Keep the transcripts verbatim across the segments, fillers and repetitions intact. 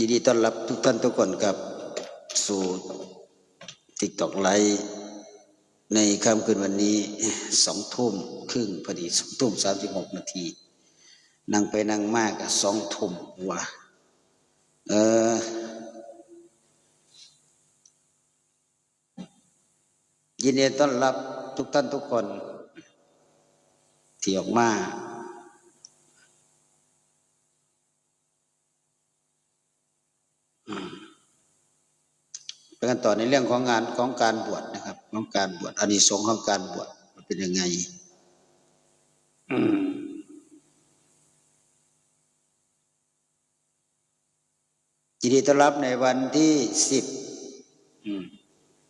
ยินดีต้อนรับทุกท่านทุกคนครับ สู่ TikTok Live ในค่ำคืนวันนี้ สองทุ่มครึ่งพอดี สองทุ่มสามสิบหกนาที นั่งไปนั่งมากะสองทุ่มกว่า เออ ยินดีต้อนรับทุกท่านทุกคน ที่ออกมา อืม ไปกันต่อในเรื่องของงานของการบวชนะครับ ของการบวช อานิสงส์ของการบวชมันเป็นยังไง อืม ยินดีต้อนรับในวันที่สิบ อืม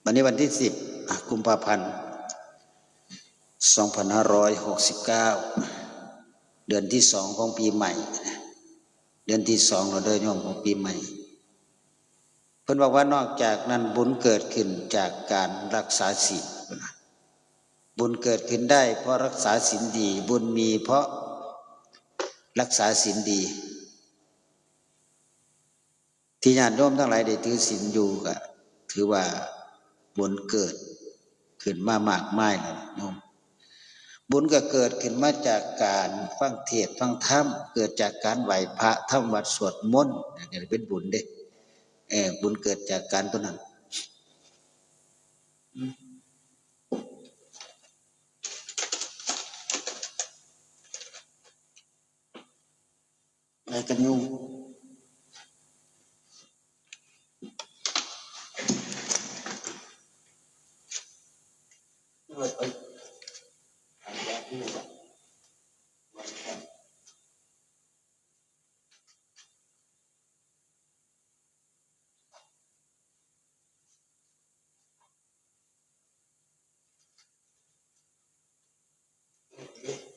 วันนี้วันที่สิบ อ่ะ กุมภาพันธ์ สองพันห้าร้อยหกสิบเก้า เดือนที่สองของปีใหม่ เดือนที่สองเราเดินยงของปีใหม่ เพิ่นบอกว่านอกจากนั้นบุญเกิดขึ้นจากการรักษาศีล บุญเกิดขึ้นได้เพราะรักษาศีลดี บุญมีเพราะรักษาศีลดี ที่ญาติโยมทั้งหลายได้ถือศีลอยู่ก็ถือว่าบุญเกิดขึ้นมามากมายแล้วโยม บุญก็เกิดขึ้นมาจากการฟังเทศน์ฟังธรรม เกิดจากการไหว้พระทำวัตรสวดมนต์ นั่นก็เป็นบุญเด้ เออ บุญเกิดจากการตัวนั้น อะไรกันอยู่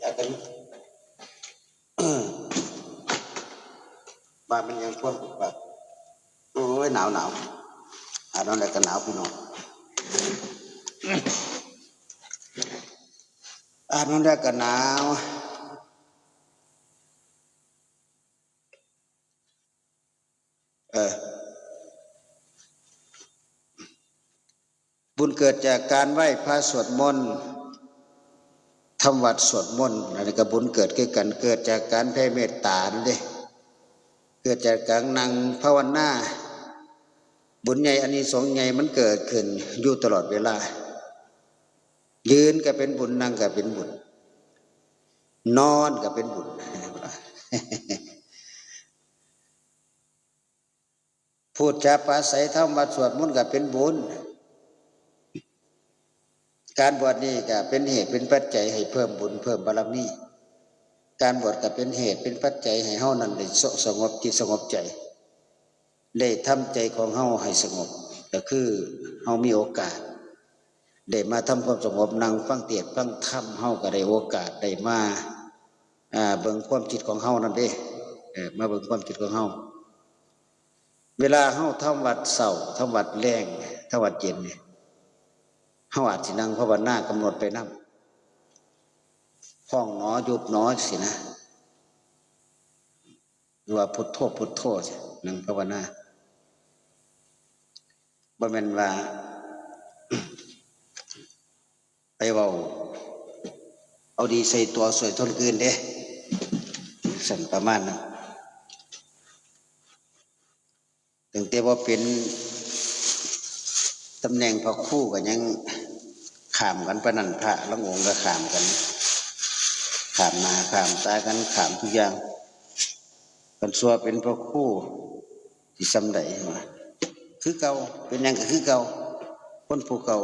อยากกัน บ้านมันยังท่วมปาก โอ้ย หนาวหนาว อ่านนอนแล้วก็หนาวพี่น้อง อ่านนอนแล้วก็หนาว เออ บุญเกิดจากการไหว้พระสวดมนต์ ทำวัตรสวดมนต์ อันนี้ก็บุญเกิดคือกัน เกิดจากการแผ่เมตตานั่นเด้ เกิดจากการนั่งภาวนา บุญใหญ่อานิสงส์ใหญ่มันเกิดขึ้นอยู่ตลอดเวลา ยืนก็เป็นบุญ นั่งก็เป็นบุญ นอนก็เป็นบุญ พูดจาปราศรัยทำวัตรสวดมนต์ก็เป็นบุญ การบวชนี่ก็เป็นเหตุเป็นปัจจัยให้เพิ่มบุญเพิ่มบารมี การบวชก็เป็นเหตุเป็นปัจจัยให้เฮานั้นได้ส- สงบจิตสงบใจ ได้ทำใจของเฮาให้สงบ ก็คือเฮามีโอกาส ได้มาทำความสงบ นั่งฟังเทศน์ฟังธรรม เฮาก็ได้โอกาสได้มา อ่า เบิ่งความคิดของเฮานั่นเด้ เออ มาเบิ่งความคิดของเฮา เวลาเฮาทำวัตรเช้า ทำวัตรแลง ทำวัตรเย็นนี่ เฮาอาจสินั่งภาวนากำหนดไปนำ พองหนอ ยุบหนอ สินะ หรือว่าพุทโธ พุทโธ สิ นั่งภาวนา บ่แม่นว่า ไปเว้าเอาดีใส่ตัวสวยทนคืนเด้ สั่นประมาณนั้น ตั้งแต่ว่าเป็นตำแหน่งพระครูก็ยังข้ามกันปานนั้น พระลางองค์ก็ข้ามกัน ข้ามหน้าข้ามตากัน ข้ามทุกอย่าง กันซัวเป็นพระครู สิส่ำใดวะ คือเก่า เป็นหยังก็คือเก่า คนผู้เก่า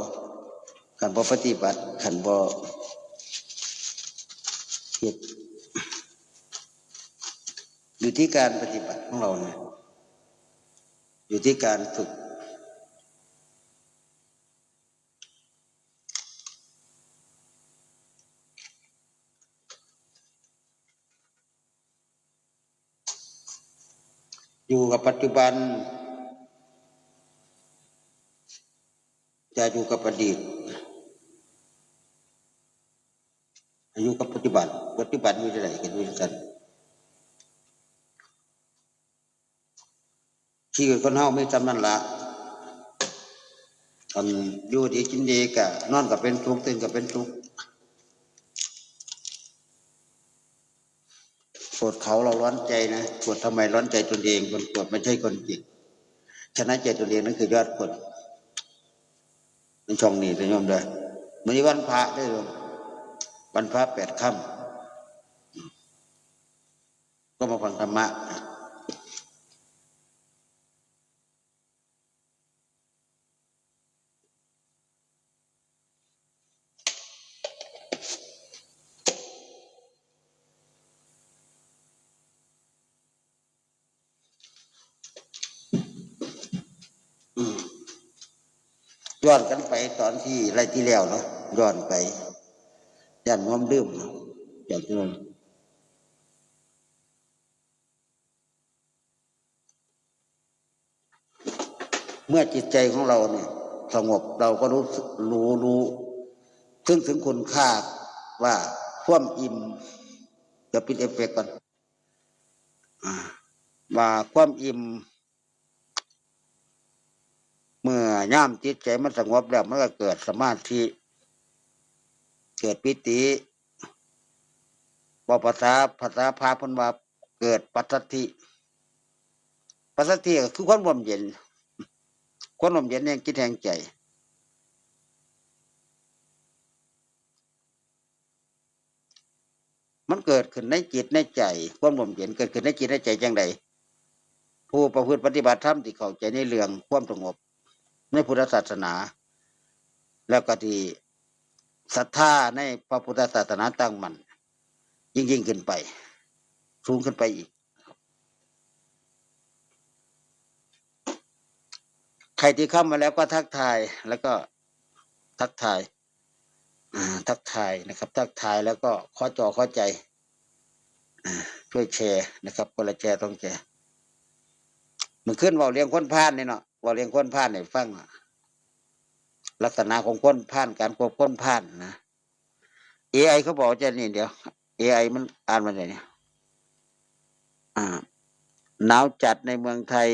คันบ่ปฏิบัติ คันบ่เฮ็ด อยู่ที่การปฏิบัติของเรานะ อยู่ที่การฝึก อยู่กับปัจจุบัน อย่าอยู่กับอดีต อยู่กับปัจจุบัน ปัจจุบันอยู่ที่ไหนกันอยู่ที่กัน ที่เกิดคนเฮามีจำนั่นละอันอยู่ดีกินดีกะนอนก็เป็นสุขตื่นก็เป็นสุขโกรธเขาเราร้อนใจนะโกรธทำไมร้อนใจตนเองคนโกรธไม่ใช่คนเก่งชนะใจตนเองนั่นคือยอดคนในช่องนี้นะโยมเด้อวันนี้วันพระได้อวันพระแปดค่ำก็มาฟังธรรมะย้อนกันไปตอนที่ไรที่แล้วเนาะย้อนไปย่านน้อมดื่มเนาะย่านน้อม เมื่อจิตใจของเราเนี่ยสงบเราก็รู้รู้รู้ซึ่งถึงคุณค่าว่าความอิ่มจะปิดเอฟเฟกต์ก่อนว่าความอิ่ม เมื่อย่ามจิตใจมันสงบแล้วมันก็เกิดสมาธิ เกิดปิติบอกภาษาภาษาพาพุทธว่าเกิดปัสสัทธิปัสสัทธิก็คือความร่มเย็น ความร่มเย็นแห่งจิตแห่งใจ มันเกิดขึ้นในจิตในใจ ความร่มเย็นเกิดขึ้นในจิตในใจจังใดผู้ประพฤติปฏิบัติธรรมที่เข้าใจในเรื่องความสงบในพุทธศาสนา แล้วก็ที่ศรัทธาในพระพุทธศาสนาตั้งมั่นยิ่งยิ่งขึ้นไป สูงขึ้นไปอีกใครที่เข้ามาแล้วก็ทักทายแล้วก็ทักทายทักทายนะครับ ทักทายแล้วก็ขอจอขอใจช่วยแชร์นะครับคนละแชร์ต้องแชร์มันขึ้นเบาเรียงคนพานนี่เนาะเบาเรียงคนพานให้ฟังลักษณะของคนพานการควบคนพานนะเอไอเขาบอกจะนี่เดี๋ยวเอไอมันอ่านมาไหนเนี่ยอ่าหนาวจัดในเมืองไทย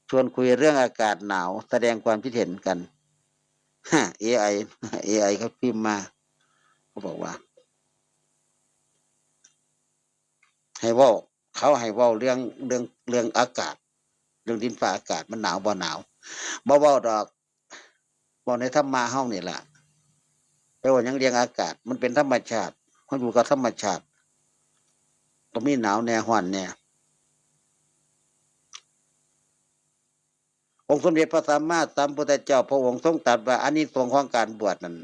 ชวนคุยเรื่องอากาศหนาวแสดงความคิดเห็นกันเอไอเอไอเขาพิมพ์มาเขาบอกว่า ให้เว้าเขาให้เว้าเรื่องเรื่องเรื่องอากาศ เรื่องดินฟ้าอากาศมันหนาวบ่หนาวบ่เว้าดอกเว้าในธรรมะเฮานี่แหละไปเว้าหยังเรื่องอากาศ มันเป็นธรรมชาติมันอยู่กับธรรมชาติก็มีหนาวแน่ฮ้อนแน่องค์สมเด็จพระสัมมาสัมพุทธเจ้าพระองค์ทรงตรัสว่าอานิสงส์ของการบวชนั้น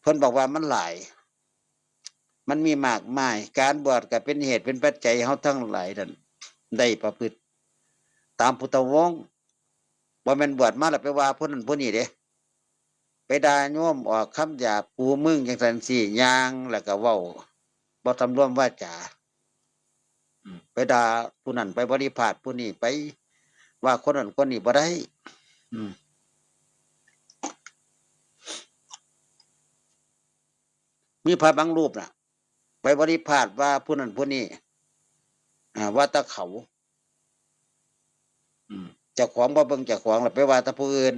เพิ่นบอกว่ามันหลายมันมีมากมายการบวชก็เป็นเหตุเป็นปัจจัยให้เฮาทั้งหลายนั้นได้ประพฤติตามพุทธวงศ์บ่แม่นบวชมาแล้วไปว่าผู้นั้นผู้นี้เด้ไปด่าโยมออกคำหยาบกูมึงจั่งซั้นซี้ย่างแล้วก็เว้าบ่สำรวมวาจาไปด่าผู้นั้นไปบริพาทผู้นี้ไปว่าคนนั้นคนนี้บ่ได้ มีพระบางรูปน่ะ ไปบริพาทว่าผู้นั้นผู้นี้ว่าตาเขาเจ้าของบ่เบิ่งเจ้าของแล้วไปว่าตาผู้อื่น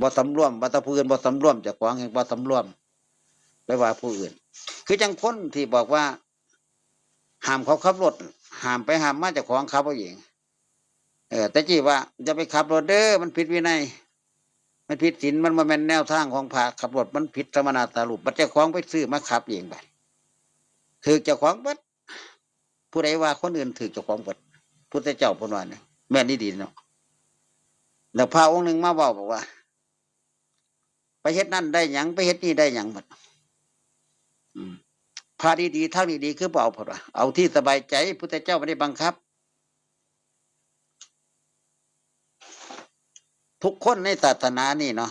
บ่สำรวมว่าตาผู้อื่นบ่สำรวมเจ้าของแห่งบ่สำรวมไปว่าผู้อื่น คือจังคนที่บอกว่าห้ามเขาขับรถห้ามไปห้ามมาเจ้าของขับเอาเองเออแต่จีว่าอย่าไปขับรถเด้อมันผิดวินัยมันผิดศีลมันบ่แม่นแนวทางของพระขับรถมันผิดสมณสารูปบัดเจ้าของไปซื้อมาขับเองบัดถืกเจ้าของเบิดผู้ใดว่าคนอื่นถืกเจ้าของเบิดพุทธเจ้าเพิ่นว่าเนี่ยแม่นอีหลีเนาะแล้วพระองค์หนึ่งมาเว้าบอกว่าไปเฮ็ดนั่นได้หยังไปเฮ็ดนี่ได้หยังบัดพระดีๆทางดีๆคือบ่เอาเพิ่นว่าเอาที่สบายใจพุทธเจ้าบ่ได้บังคับทุกคนในศาสนานี่เนาะ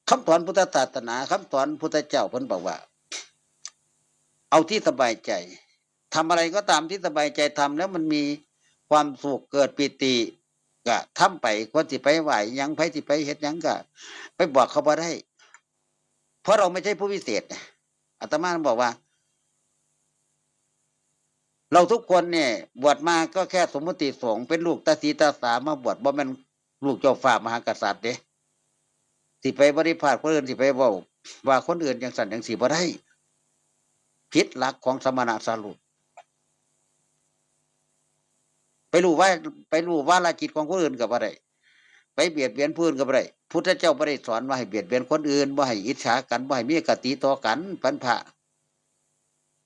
คำสอนพุทธศาสนาคำสอนพุทธเจ้าเพิ่นบอกว่า เอาที่สบายใจทำอะไรก็ตามที่สบายใจทำแล้วมันมีความสุขเกิดปีติก็ทำไปคนสิไปไหวยังไผสิไปเฮ็ดยังก็ไปบอกเขาบ่ได้ เพราะเราไม่ใช่ผู้วิเศษอาตมาบอกว่า เราทุกคนเนี่ย บวชมาก็แค่สมมุติสงฆ์ เป็นลูกตาสีตาสามาบวช บ่แม่นลูกเจ้าฟ้ามหากษัตริย์เด้ สิไปบริพาทคนอื่น สิไปเว้าว่าคนอื่นจังซั่นจังซี่บ่ได้ ผิดหลักของสมณะสารูป ไปรู้ว่า ไปรู้วาระจิตของคนอื่นก็บ่ได้ ไปเบียดเบียนผู้อื่นก็บ่ได้ พุทธเจ้าบ่ได้สอนว่าให้เบียดเบียนคนอื่น บ่ให้อิจฉากัน บ่ให้มีอคติต่อกัน ปานพระ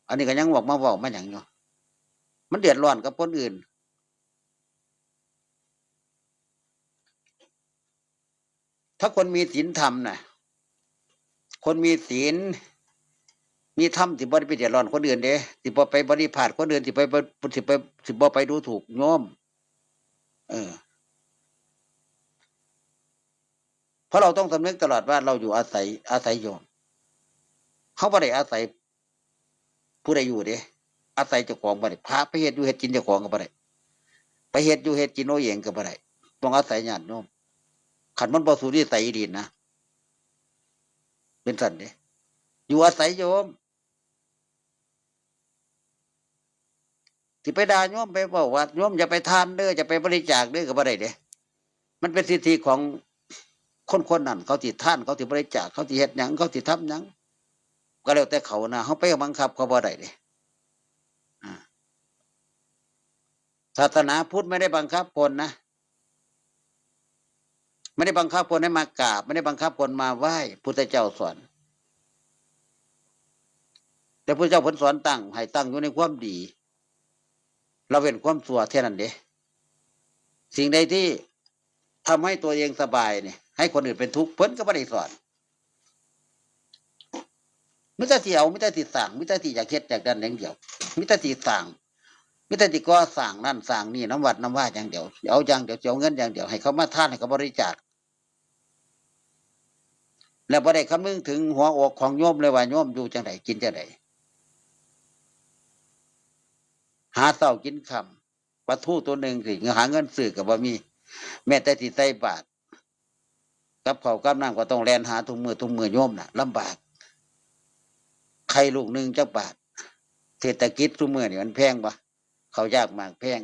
อันนี้ก็ยังบอกมาเว้ามาหยังอยู่ มันเดือดร้อนกับคนอื่น ถ้าคนมีศีลธรรมน่ะ คนมีศีล มีธรรม สิบ่ได้ไปเดือดร้อนคนอื่นเด้ สิบ่ไปบริพาทคนอื่น สิไป สิไป สิบ่ไปดูถูกโยม เออ เพราะเราต้องสำนึกตลอดว่าเราอยู่อาศัย อาศัยโยม เขาบ่ได้อาศัยผู้ใดอยู่เด้ อาศัยเจ้าของบ่ได้ พระไปเฮ็ดอยู่เฮ็ดกินเจ้าของก็บ่ได้ ไปเฮ็ดอยู่เฮ็ดกินเอาเองก็บ่ได้ ต้องอาศัยญาติโยม คันมันบ่สุดวิสัยอีหลีนะ เป็นซั่นเด้ อยู่อาศัยโยม สิไปด่าโยม ไปเว้าว่าโยมอย่าไปทานเด้อ อย่าไปบริจาคเด้อ ก็บ่ได้เด้ มันเป็นสิทธิของคนคนนั้น เขาสิทาน เขาสิบริจาค เขาสิเฮ็ดหยัง เขาสิทำหยัง ก็แล้วแต่เขานะ เขาไปบังคับเขาบ่ได้เด้ อ่า ศาสนาพุทธไม่ได้บังคับคนนะ ไม่ได้บังคับคนให้มากราบ ไม่ได้บังคับคนมาไหว้ พุทธเจ้าสอน แต่พุทธเจ้าเพิ่นสอนตั้ง ให้ตั้งอยู่ในความดี ละเว้นความชั่วแค่นั้นเด้ สิ่งใดที่ทำให้ตัวเองสบายเนี่ย ให้คนอื่นเป็นทุกข์ เพิ่นก็บ่ได้สอน มีแต่สิเอา มีแต่สิสร้าง มีแต่สิอยากเฮ็ดอยากดันอย่างเดียว มีแต่สิสร้าง มีแต่สิก่อสร้างนั่นสร้างนี่นำวัดนำวาอย่างเดียว เอาอย่างเดียว สิเอาเงินอย่างเดียว ให้เขามาทาน ให้เขาบริจาค แล้วบ่ได้คำนึงถึงหัวอกของโยมเลยว่าโยมอยู่จังใด กินจังใด หาเช้ากินค่ำ ปลาทูตัวหนึ่งสิหาเงินซื้อก็บ่มี แม้แต่สิใส่บาตร กับข้าวกับน้ำก็ต้องแล่นหาทุกมื้อทุกมื้อ โยมน่ะลำบาก ไข่ลูกหนึ่งจักบาท เศรษฐกิจทุกมื้อนี่มันแพงบ่ ข้าวยากหมากแพง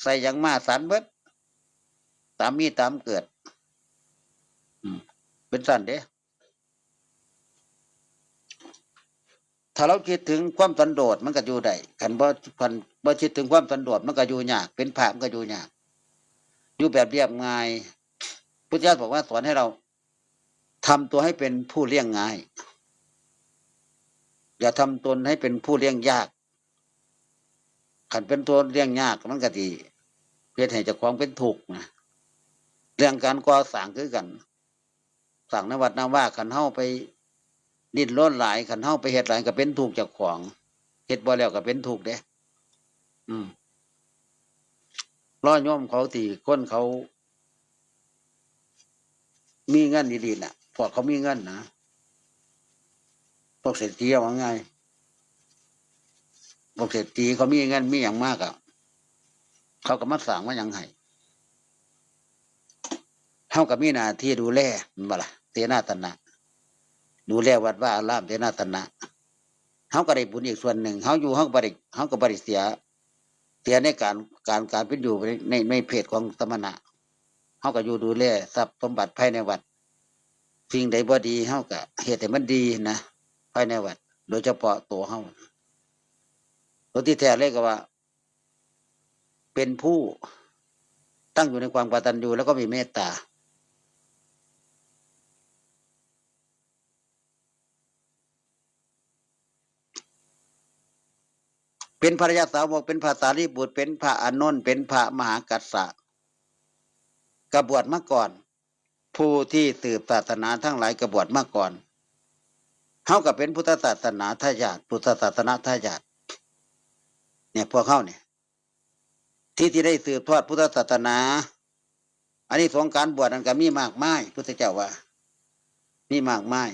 ใส่หยังมาสารเบิด ตามมีตามเกิด อืม เป็นซั่นเด้ ถ้าเราคิดถึงความสันโดษมันก็อยู่ได้ คันบ่ คันบ่คิดถึงความสันโดษมันก็อยู่ยาก เป็นพระมันก็อยู่ยาก อยู่แบบเรียบง่าย พุทธเจ้าบอกว่าสอนให้เราทำตัวให้เป็นผู้เรียบง่าย อย่าทำตนให้เป็นผู้เรียบยาก คันเป็นตัวเรียบยากมันก็สิเฮ็ดให้เจ้าของเป็นทุกข์นะ เรื่องการก่อสร้างคือกัน สร้างในวัดนาวา คันเฮาไปดิ้นรนหลาย คันเฮาไปเฮ็ดหลายก็เป็นทุกข์เจ้าของ เฮ็ดบ่แล้วก็เป็นทุกข์เด้ อืม รอโยมเขาที่คนเขา มีเงินดีๆน่ะ พวกเขามีเงินนะ พวกเศรษฐีเอาง่าย พวกเศรษฐีเขามีเงินมีหยังมากอะ เขาก็มาสร้างมาหยังให้ เฮาก็มีหน้าที่ดูแล แม่นบ่ล่ะ เสนาสนะ ดูแลวัดวาอาราม เสนาสนะ เฮาก็ได้บุญอีกส่วนหนึ่ง เฮาอยู่ เฮาก็บ่ได้ เฮาก็บ่ได้เสีย เสียในการ การ การเป็นอยู่ใน ใน ในเพศของสมณะ เฮาก็อยู่ดูแลทรัพย์สมบัติภายในวัด สิ่งใดบ่ดี เฮาก็เฮ็ดให้มันดีนะ ภายในวัด โดยเฉพาะตัวเฮา ตัวที่แท้เลยก็ว่า เป็นผู้ตั้งอยู่ในความกตัญญู แล้วก็มีเมตตา เป็นพระอริยสาวก เป็นพระสารีบุตร เป็นพระอานนท์ เป็นพระมหากัสสะ ก็บวชมาก่อน ผู้ที่สืบศาสนาทั้งหลายก็บวชมาก่อน เฮาก็เป็นพุทธศาสนาทายาท พุทธศาสนาทายาท เนี่ย พวกเฮาเนี่ย ที่ ที่ได้สืบทอดพุทธศาสนา อานิสงส์การบวชนั้นก็มีมากมาย พุทธเจ้าว่า มีมากมาย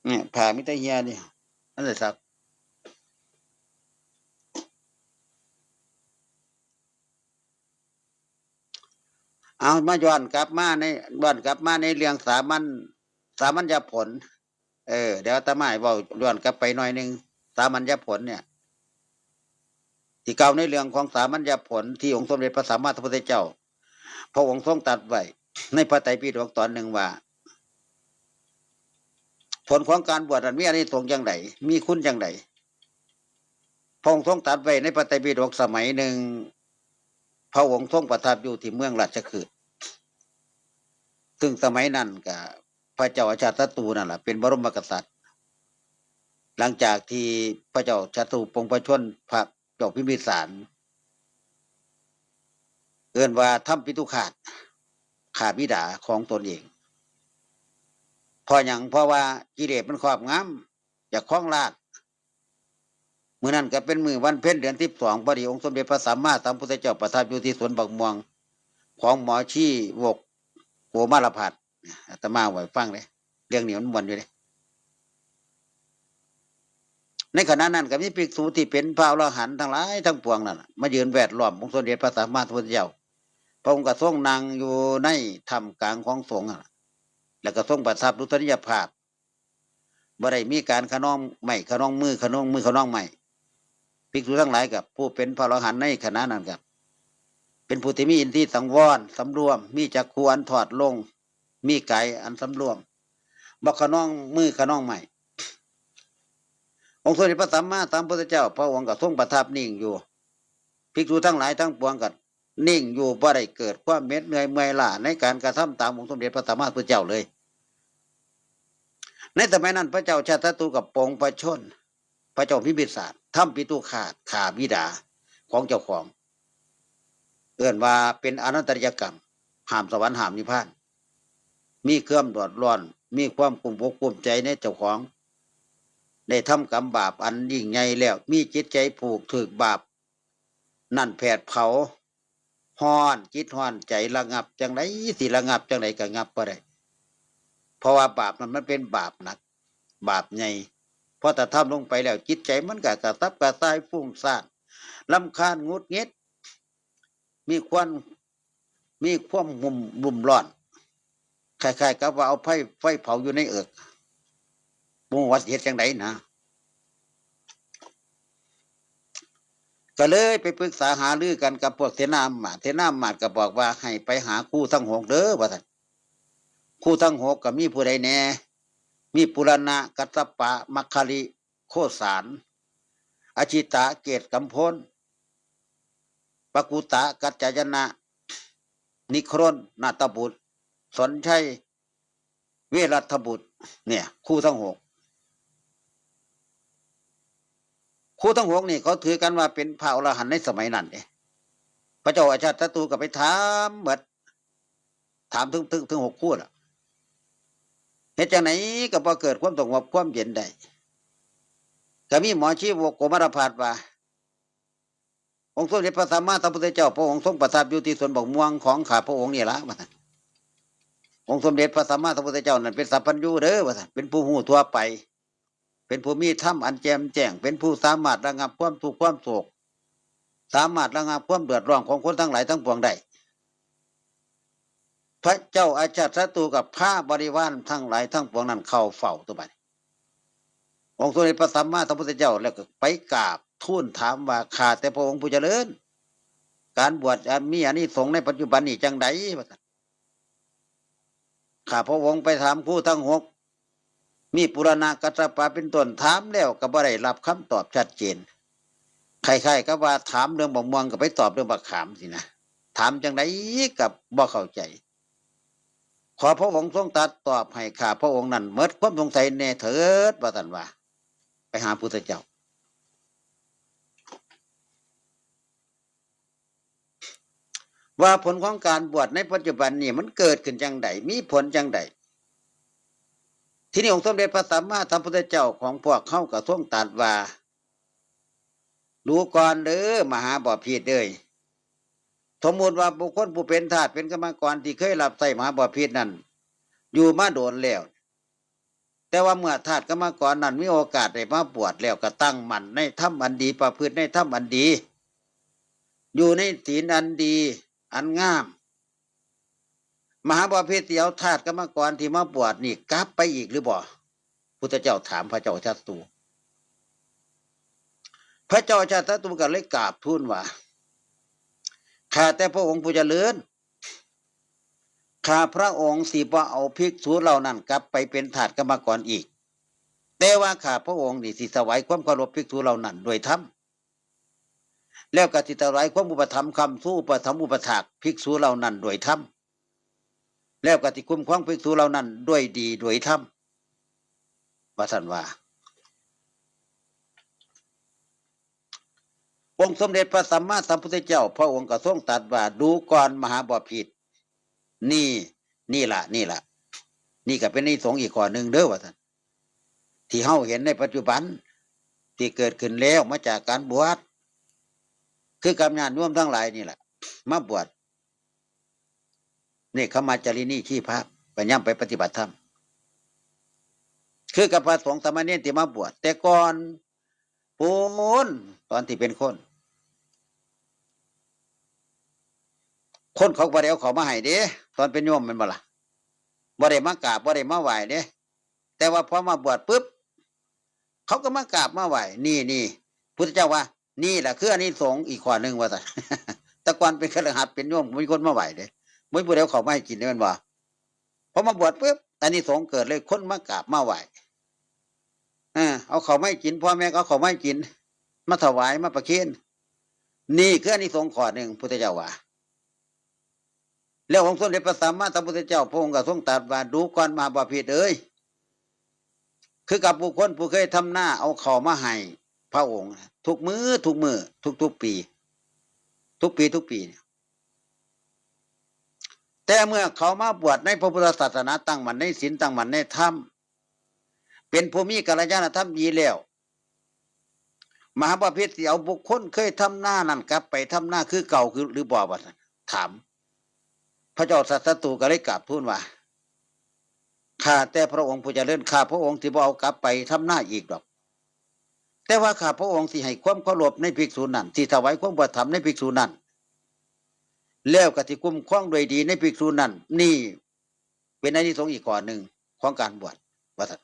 เนี่ย ผ้ามีแต่เหี่ยนี่ อันใดซัก เอามาย้อนกลับมาใน ย้อนกลับมาในเรื่องสามัญ สามัญญผล เออ เดี๋ยวอาตมาให้เว้าย้อนกลับไปหน่อยหนึ่ง สามัญญผลเนี่ย ที่กล่าวในเรื่องของสามัญญผลที่องค์สมเด็จพระสัมมาสัมพุทธเจ้า พระองค์ทรงตรัสไว้ในพระไตรปิฎกตอนหนึ่งว่า ผลของการบวชนั้นมีอานิสงส์อย่างไร มีคุณอย่างไร พระองค์ทรงตรัสไว้ในพระไตรปิฎกสมัยหนึ่ง พระองค์ทรงประทับอยู่ที่เมืองราชคฤห์ ซึ่งสมัยนั้นก็พระเจ้าอาชาติศัตรูนั่นแหละเป็นบรมกษัตริย์ หลังจากที่พระเจ้าอาชาติศัตรูปลงพระชนม์พระเจ้าพิมพิสาร เอิ้นว่าทำปิตุฆาต ฆ่าบิดาของตนเอง เพราะหยัง เพราะว่ากิเลสมันครอบงำ อยากครองราชย์ มื้อนั้นก็เป็นมื้อวันเพ็ญเดือนสิบสอง พอดีองค์สมเด็จพระสัมมาสัมพุทธเจ้าประทับอยู่ที่สวนบักม่วง ของหมอชีวกโกมารพัส อาตมาเว้าให้ฟังเด้ เรื่องนี้มันม่วนอยู่เด้ ในขณะนั้นก็มีภิกษุที่เป็นพระอรหันต์ทั้งหลายทั้งปวงนั่นน่ะ มายืนแวดล้อมองค์สมเด็จพระสัมมาสัมพุทธเจ้า พระองค์ก็ทรงนั่งอยู่ในท่ามกลางของสงฆ์นั่นน่ะ แล้วก็ทรงประทับดุษณียภาพ บ่ได้มีการคะนองไม้คะนองมือ คะนองมือคะนองไม้ ภิกษุทั้งหลายกับผู้เป็นพระอรหันต์ในขณะนั้นครับ เป็นผู้ที่มีอินทรีย์สังวร สำรวม มีจักขุอันทอดลง มีกายอันสำรวม บ่คะนองมือคะนองไม้ องค์สมเด็จพระสัมมาสัมพุทธเจ้า พระองค์ก็ทรงประทับนิ่งอยู่ ภิกษุทั้งหลายทั้งปวงก็นิ่งอยู่ บ่ได้เกิดความเหน็ดเหนื่อยเมื่อยล้าในการกระทำตามองค์สมเด็จพระสัมมาสัมพุทธเจ้าเลย ในสมัยนั้นพระเจ้าชาติศัตรูกับปลงพระชนม์ พระเจ้าพิมพิสารทำปิตุฆาต ฆ่าบิดาของเจ้าของ เอิ้นว่าเป็นอนันตริยกรรม ห้ามสวรรค์ห้ามนิพพาน มีความเดือดร้อน มีความกุ้มอกกุ้มใจในเจ้าของ ได้ทำกรรมบาปอันยิ่งใหญ่แล้ว มีจิตใจผูกถืกบาป นั่นแผดเผา ฮ้อน จิตฮ้อน ใจระงับจั่งใด สิระงับจั่งใดก็งับบ่ได้ เพราะว่าบาปนั้นมันเป็นบาปหนัก บาปใหญ่ พอแต่ทำลงไปแล้ว จิตใจมันก็กระสับกระส่าย ฟุ้งซ่าน รำคาญ หงุดหงิด มีควัน มีความรุ่ม รุ่มร้อน คล้ายๆกับว่าเอาไฟ ไฟเผาอยู่ในเอิก บ่ฮู้ว่าสิเฮ็ดจั่งใดนะ ก็เลยไปปรึกษาหารือกันกับพวกเสนาอำมาตย์ เสนาอำมาตย์ก็บอกว่าให้ไปหาครูทั้งหกเด้อ ว่าซั่น ครูทั้งหกก็มีผู้ใดแหน่ มีปุรณะ กัสสปะ มัคคาริ โคสาร อจิตะ เกตกำพล ปกุตะ กัจจายนะ นิครน นาฏบุตร สนชัย เวรัตบุตร เนี่ย ครูทั้งหก ครูทั้งหกนี่เขาถือกันว่าเป็นพระอรหันต์ในสมัยนั้นเด้ พระเจ้าอาชาติศัตรูก็ไปถามหมด ถามถึง ถึง ถึงหกครูล่ะ เฮ็ดจั่งใดก็บ่เกิดความสงบความเย็นได้ ก็มีหมอชีวกโกมารพัสว่า องค์สมเด็จพระสัมมาสัมพุทธเจ้า พระองค์ทรงประทับอยู่ที่สวนบักม่วงของข้าพระองค์นี่ละ ว่าซั่น องค์สมเด็จพระสัมมาสัมพุทธเจ้านั้นเป็นสัพพัญญูเด้อ ว่าซั่น เป็นผู้ฮู้ทั่วไป เป็นผู้มีธรรมอันแจ่มแจ้ง เป็นผู้สามารถระงับความทุกข์ความโศก สามารถระงับความเดือดร้อนของคนทั้งหลายทั้งปวงได้ พระเจ้าอาชาติศัตรูกับพระบริวารทั้งหลายทั้งปวงนั้นเข้าเฝ้าตัวบัดนี้ องค์สมเด็จพระสัมมาสัมพุทธเจ้าแล้วก็ไปกราบทูลถามว่า ข้าแต่พระองค์ผู้เจริญ การบวชมีอานิสงส์ในปัจจุบันนี้จั่งใด ว่าซั่น ข้าพระองค์ไปถามครูทั้งหก มีปุรณะ กัสสปะเป็นต้น ถามแล้วก็บ่ได้รับคำตอบชัดเจน คล้ายๆกับว่าถามเรื่องบักม่วงก็ไปตอบเรื่องบักขามสินะ ถามจั่งใดก็บ่เข้าใจ ขอพระองค์ทรงตรัสตอบให้ข้าพระองค์นั้นหมดความสงสัยแน่เถิด ว่าซั่นว่า ไปหาพุทธเจ้า ว่าผลของการบวชในปัจจุบันนี่มันเกิดขึ้นจั่งใด มีผลจั่งใด ทีนี้องค์สมเด็จพระสัมมาสัมพุทธเจ้าของพวกเฮาก็ทรงตรัสว่า ดูก่อนเด้อ มหาบพิตรเอ้ย สมมุติว่าบุคคลผู้เป็นทาสเป็นกรรมกรที่เคยรับใช้มหาบพิตรนั้น อยู่มาโดนแล้ว แต่ว่าเมื่อทาสกรรมกรนั้นมีโอกาสได้มาบวชแล้วก็ตั้งมั่นในธรรมอันดี ประพฤติในธรรมอันดี อยู่ในศีลอันดี อันงาม มหาบพิตรสิเอาทาสกรรมกรที่มาบวชนี่กลับไปอีกหรือบ่ พุทธเจ้าถามพระเจ้าอาชาติศัตรู พระเจ้าชาติศัตรูก็เลยกราบทูลว่า ข้าแต่พระองค์ผู้เจริญ ข้าพระองค์สิบ่เอาภิกษุเหล่านั้นกลับไปเป็นทาสกรรมกรอีก แต่ว่าข้าพระองค์นี่สิถวายความเคารพภิกษุเหล่านั้นด้วยธรรม แล้วก็สิถวายความอุปถัมภ์ค้ำชูอุปถัมภ์อุปถากภิกษุเหล่านั้นด้วยธรรม แล้วก็สิคุ้มครองภิกษุเหล่านั้นด้วยดีด้วยธรรม ว่าซั่นว่า องค์สมเด็จพระสัมมาสัมพุทธเจ้า พระองค์ก็ทรงตรัสว่า ดูก่อนมหาบพิตร นี่ นี่ละ นี่ละ นี่ก็เป็นอานิสงส์อีกข้อหนึ่งเด้อ ว่าซั่น ที่เฮาเห็นในปัจจุบัน ที่เกิดขึ้นแล้วมาจากการบวช คือกับญาติโยมทั้งหลายนี่แหละ มาบวช เนกขมมาจารินีชีพะ ไปย่ำไปปฏิบัติธรรม คือกับพระสงฆ์สามเณรที่มาบวช แต่ก่อน ปูน ตอนที่เป็นคน คนเขาบ่ได้เอาเข้ามาให้เด้ ตอนเป็นโยมแม่นบ่ล่ะ บ่ได้มากราบ บ่ได้มาไหว้เด้ แต่ว่าพอมาบวชปุ๊บ เขาก็มากราบมาไหว้ นี่ นี่ พุทธเจ้าว่า นี่แหละคืออานิสงส์อีกข้อหนึ่ง ว่าซั่น แต่ก่อนเป็นคฤหัสถ์เป็นโยม บ่มีคนมาไหว้เด้ บ่มีผู้ใดเอาเข้ามาให้กินเด้ แม่นบ่ พอมาบวชปุ๊บ อานิสงส์เกิดเลย คนมากราบมาไหว้ เออ เอาเข้ามาให้กิน พ่อแม่ก็เอาเข้ามาให้กิน มาถวาย มาประเคน นี่คืออานิสงส์ข้อหนึ่ง พุทธเจ้าว่า แล้วองค์สมเด็จพระสัมมาสัมพุทธเจ้า พระองค์ก็ทรงตรัสว่า ดูก่อนมหาบพิตรเอ๋ย คือกับบุคคลผู้เคยทำนาเอาเข้ามาให้พระองค์ ทุกมื้อ ทุกมื้อ ทุกๆ ปี ทุกปี ทุกปีเนี่ย แต่เมื่อเขามาบวชในพระพุทธศาสนา ตั้งมั่นในศีล ตั้งมั่นในธรรม เป็นผู้มีกัลยาณธรรมดีแล้ว มหาบพิตรสิเอาบุคคลเคยทำนานั้นกลับไปทำนาคือเก่าคือหรือบ่ ว่าซั่น ถาม พระเจ้าชาติศัตรูก็เลยกราบทูลว่า ข้าแต่พระองค์ผู้เจริญ ข้าพระองค์สิบ่เอากลับไปทำนาอีกดอก แต่ว่าข้าพระองค์สิให้ความเคารพในภิกษุนั้น สิถวายความอุปถัมภ์ในภิกษุนั้น แล้วก็สิคุ้มครองด้วยดีในภิกษุนั้น นี่เป็นอานิสงส์อีกข้อหนึ่งของการบวช ว่าซั่น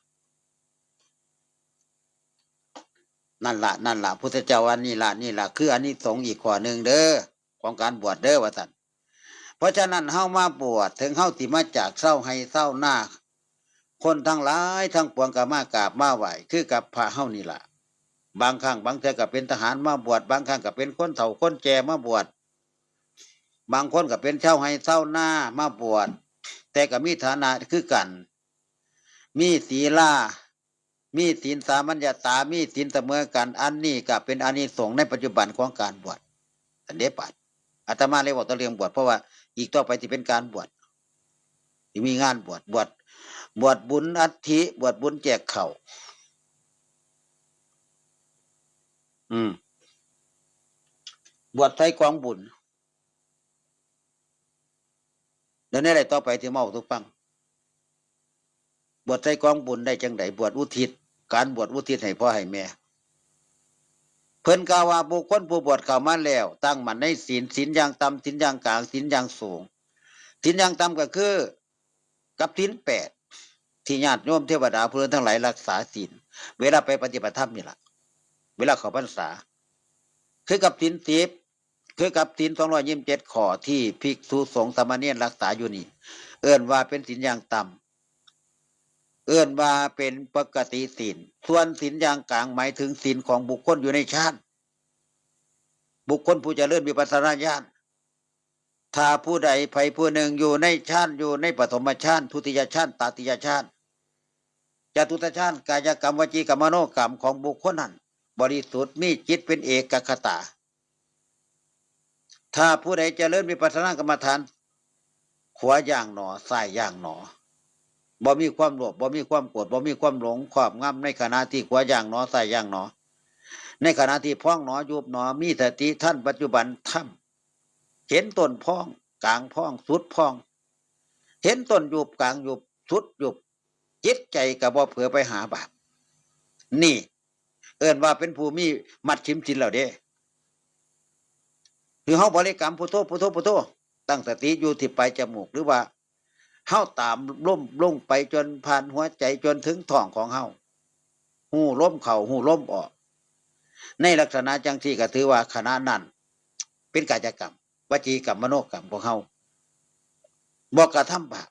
นั่นละ นั่นละ พุทธเจ้าว่า นี่ละ นี่ละ คืออานิสงส์อีกข้อหนึ่งเด้อ ของการบวชเด้อ ว่าซั่น เพราะฉะนั้นเฮามาบวช ถึงเฮาสิมาจากชาวไร่ชาวนา คนทั้งหลายทั้งปวงก็มากราบมาไหว้ คือกับพระเฮานี่ล่ะ บางครั้งบางเทื่อก็เป็นทหารมาบวช บางครั้งก็เป็นคนเฒ่าคนแก่มาบวช บางคนก็เป็นชาวไร่ชาวนามาบวช แต่ก็มีฐานะคือกัน มีศีลา มีศีลสามัญญตา มีศีลเสมอกัน อันนี้ก็เป็นอานิสงส์ในปัจจุบันของการบวช อันเด้ บาด อาตมาเลยเว้าแต่เรื่องบวช เพราะว่าอีกต่อไปสิเป็นการบวช สิมีงานบวช บวช บวชบุญอัฐิ บวชบุญแจกข้าว อืม บวชใส่กองบุญ แล้วแนวใดต่อไปที่มาเว้าสู่ฟัง บวชใส่กองบุญได้จั่งใด บวชอุทิศ การบวชอุทิศให้พ่อให้แม่ เพิ่นกล่าวว่าบุคคลผู้บวชเข้ามาแล้ว ตั้งมั่นในศีล ศีลอย่างต่ำ ศีลอย่างกลาง ศีลอย่างสูง ศีลอย่างต่ำก็คือ กับศีลแปด ที่ญาติโยมเทวดาผู้อื่นทั้งหลายรักษาศีล เวลาไปปฏิบัติธรรมนี่ล่ะ เวลาเข้าพรรษา คือกับศีลสิบ คือกับศีลสองร้อยยี่สิบเจ็ดข้อที่ภิกษุสงฆ์สามเณรรักษาอยู่นี่ เอิ้นว่าเป็นศีลอย่างต่ำ เอิ้นว่าเป็นปกติศีล ส่วนศีลอย่างกลางหมายถึงศีลของบุคคลอยู่ในฌาน บุคคลผู้เจริญวิปัสสนาญาณ ถ้าผู้ใดใผผู้หนึ่งอยู่ในฌาน อยู่ในปฐมฌาน ทุติยฌาน ตติยฌาน จตุตฌาน กายกรรม วจีกรรม มโนกรรมของบุคคลนั้น บริสุทธิ์ มีจิตเป็นเอกคตา ถ้าผู้ใดเจริญวิปัสสนากรรมฐาน ขวาย่างหนอ ซ้ายย่างหนอ บ่มีความโลภ บ่มีความโกรธ บ่มีความหลงครอบงำ ในขณะที่ขวาย่างหนอ ซ้ายย่างหนอ ในขณะที่พองหนอ ยุบหนอ มีสติทันปัจจุบันธรรม เห็นต้นพอง กลางพอง สุดพอง เห็นต้นยุบ กลางยุบ สุดยุบ จิตใจก็บ่เผลอไปหาบาป นี่ เอิ้นว่าเป็นผู้มีมัชฌิมศีลแล้วเด้ คือเฮาบริกรรมพุทโธ พุทโธ พุทโธ ตั้งสติอยู่ที่ปลายจมูก หรือว่าเฮาตามลมลงไปจนผ่านหัวใจจนถึงท้องของเฮา ฮู้ลมเข้า ฮู้ลมออก ในลักษณะจังซี่ก็ถือว่าขณะนั้น เป็นกายกรรม วจีกรรม มโนกรรมของเฮา บ่กระทำบาป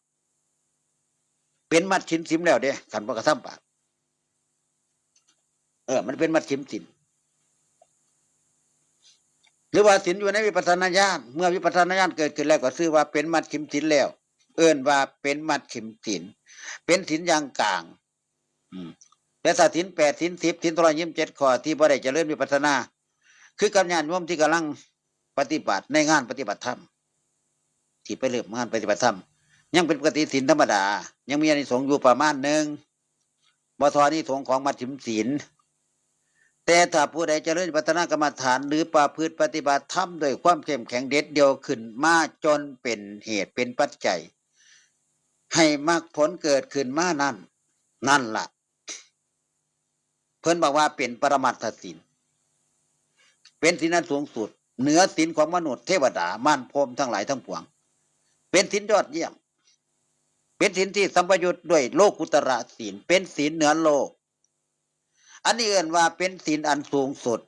เป็นมัชฌิมศีลแล้วเด้ คันบ่กระทำบาป เออ มันเป็นมัชฌิมศีล หรือว่าศีลอยู่ในวิปัสสนาญาณ เมื่อวิปัสสนาญาณเกิดขึ้นแล้วก็ชื่อว่าเป็นมัชฌิมศีลแล้ว เอิ้นว่าเป็นมัชฌิมศีล เป็นศีลอย่างกลาง อืม แต่ถ้าศีลแปด ศีลสิบ ศีลสองร้อยยี่สิบเจ็ดข้อที่บ่ได้เจริญวิปัสสนา คือกับญาติโยมที่กำลังปฏิบัติในงานปฏิบัติธรรม ที่ไปเริ่มงานปฏิบัติธรรม ยังเป็นปกติศีลธรรมดา ยังมีอานิสงส์อยู่ประมาณหนึ่ง บ่เท่าอานิสงส์ของมัชฌิมศีล แต่ถ้าผู้ใดเจริญวิปัสสนากรรมฐาน หรือประพฤติปฏิบัติธรรมด้วยความเข้มแข็งเด็ดเดี่ยวขึ้นมาจนเป็นเหตุเป็นปัจจัย ให้มรรคผลเกิดขึ้นมานั่น นั่นล่ะ เพิ่นบอกว่าเป็นปรมัตถศีล เป็นศีลอันสูงสุด เหนือศีลของมนุษย์เทวดามารพรหมทั้งหลายทั้งปวง เป็นศีลยอดเยี่ยม เป็นศีลที่สัมปยุตด้วยโลกุตระศีล เป็นศีลเหนือโลก อันนี้เอิ้นว่าเป็นศีลอันสูงสุด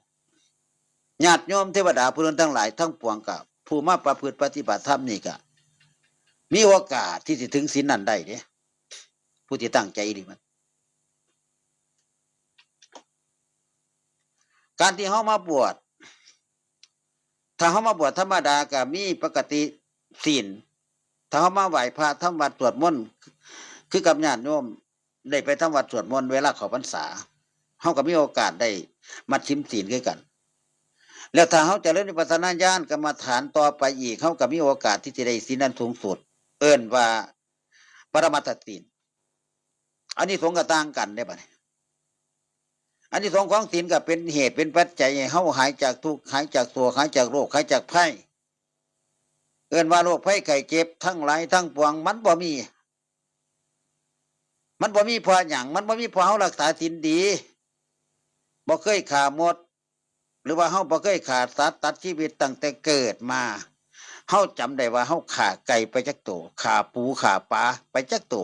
ญาติโยมเทวดาผู้นั้นทั้งหลายทั้งปวงกับผู้มาประพฤติปฏิบัติธรรมนี่ก็มีโอกาสที่สิถึงศีลนั้นได้เด้ ผู้ที่ตั้งใจดีมัน การที่เฮามาบวช ถ้าเฮามาบวชธรรมดาก็มีปกติศีล ถ้าเฮามาไหว้พระทำวัตรสวดมนต์ คือกับญาติโยมได้ไปทำวัตรสวดมนต์เวลาเข้าพรรษา เฮาก็มีโอกาสได้มัชฌิมศีลคือกัน แล้วถ้าเฮาเจริญวิปัสสนาญาณกรรมฐานต่อไปอีก เฮาก็มีโอกาสที่สิได้ศีลอันสูงสุด เอิ้นว่าปรมัตถศีล อานิสงส์ก็ต่างกันเด้บัดนี้ อานิสงส์ของศีลก็เป็นเหตุเป็นปัจจัยให้เฮาหายจากทุกข์ หายจากโศก หายจากโรค หายจากภัย เอิ้นว่าโรคภัยไข้เจ็บทั้งหลายทั้งปวงมันบ่มี มันบ่มีเพราะหยัง มันบ่มีเพราะเฮารักษาศีลดี บ่เคยฆ่ามด หรือว่าเฮาบ่เคยฆ่าสัตว์ตัดชีวิตตั้งแต่เกิดมา เฮาจำได้ว่าเฮาฆ่าไก่ไปจักโต ฆ่าปูฆ่าปลาไปจักโต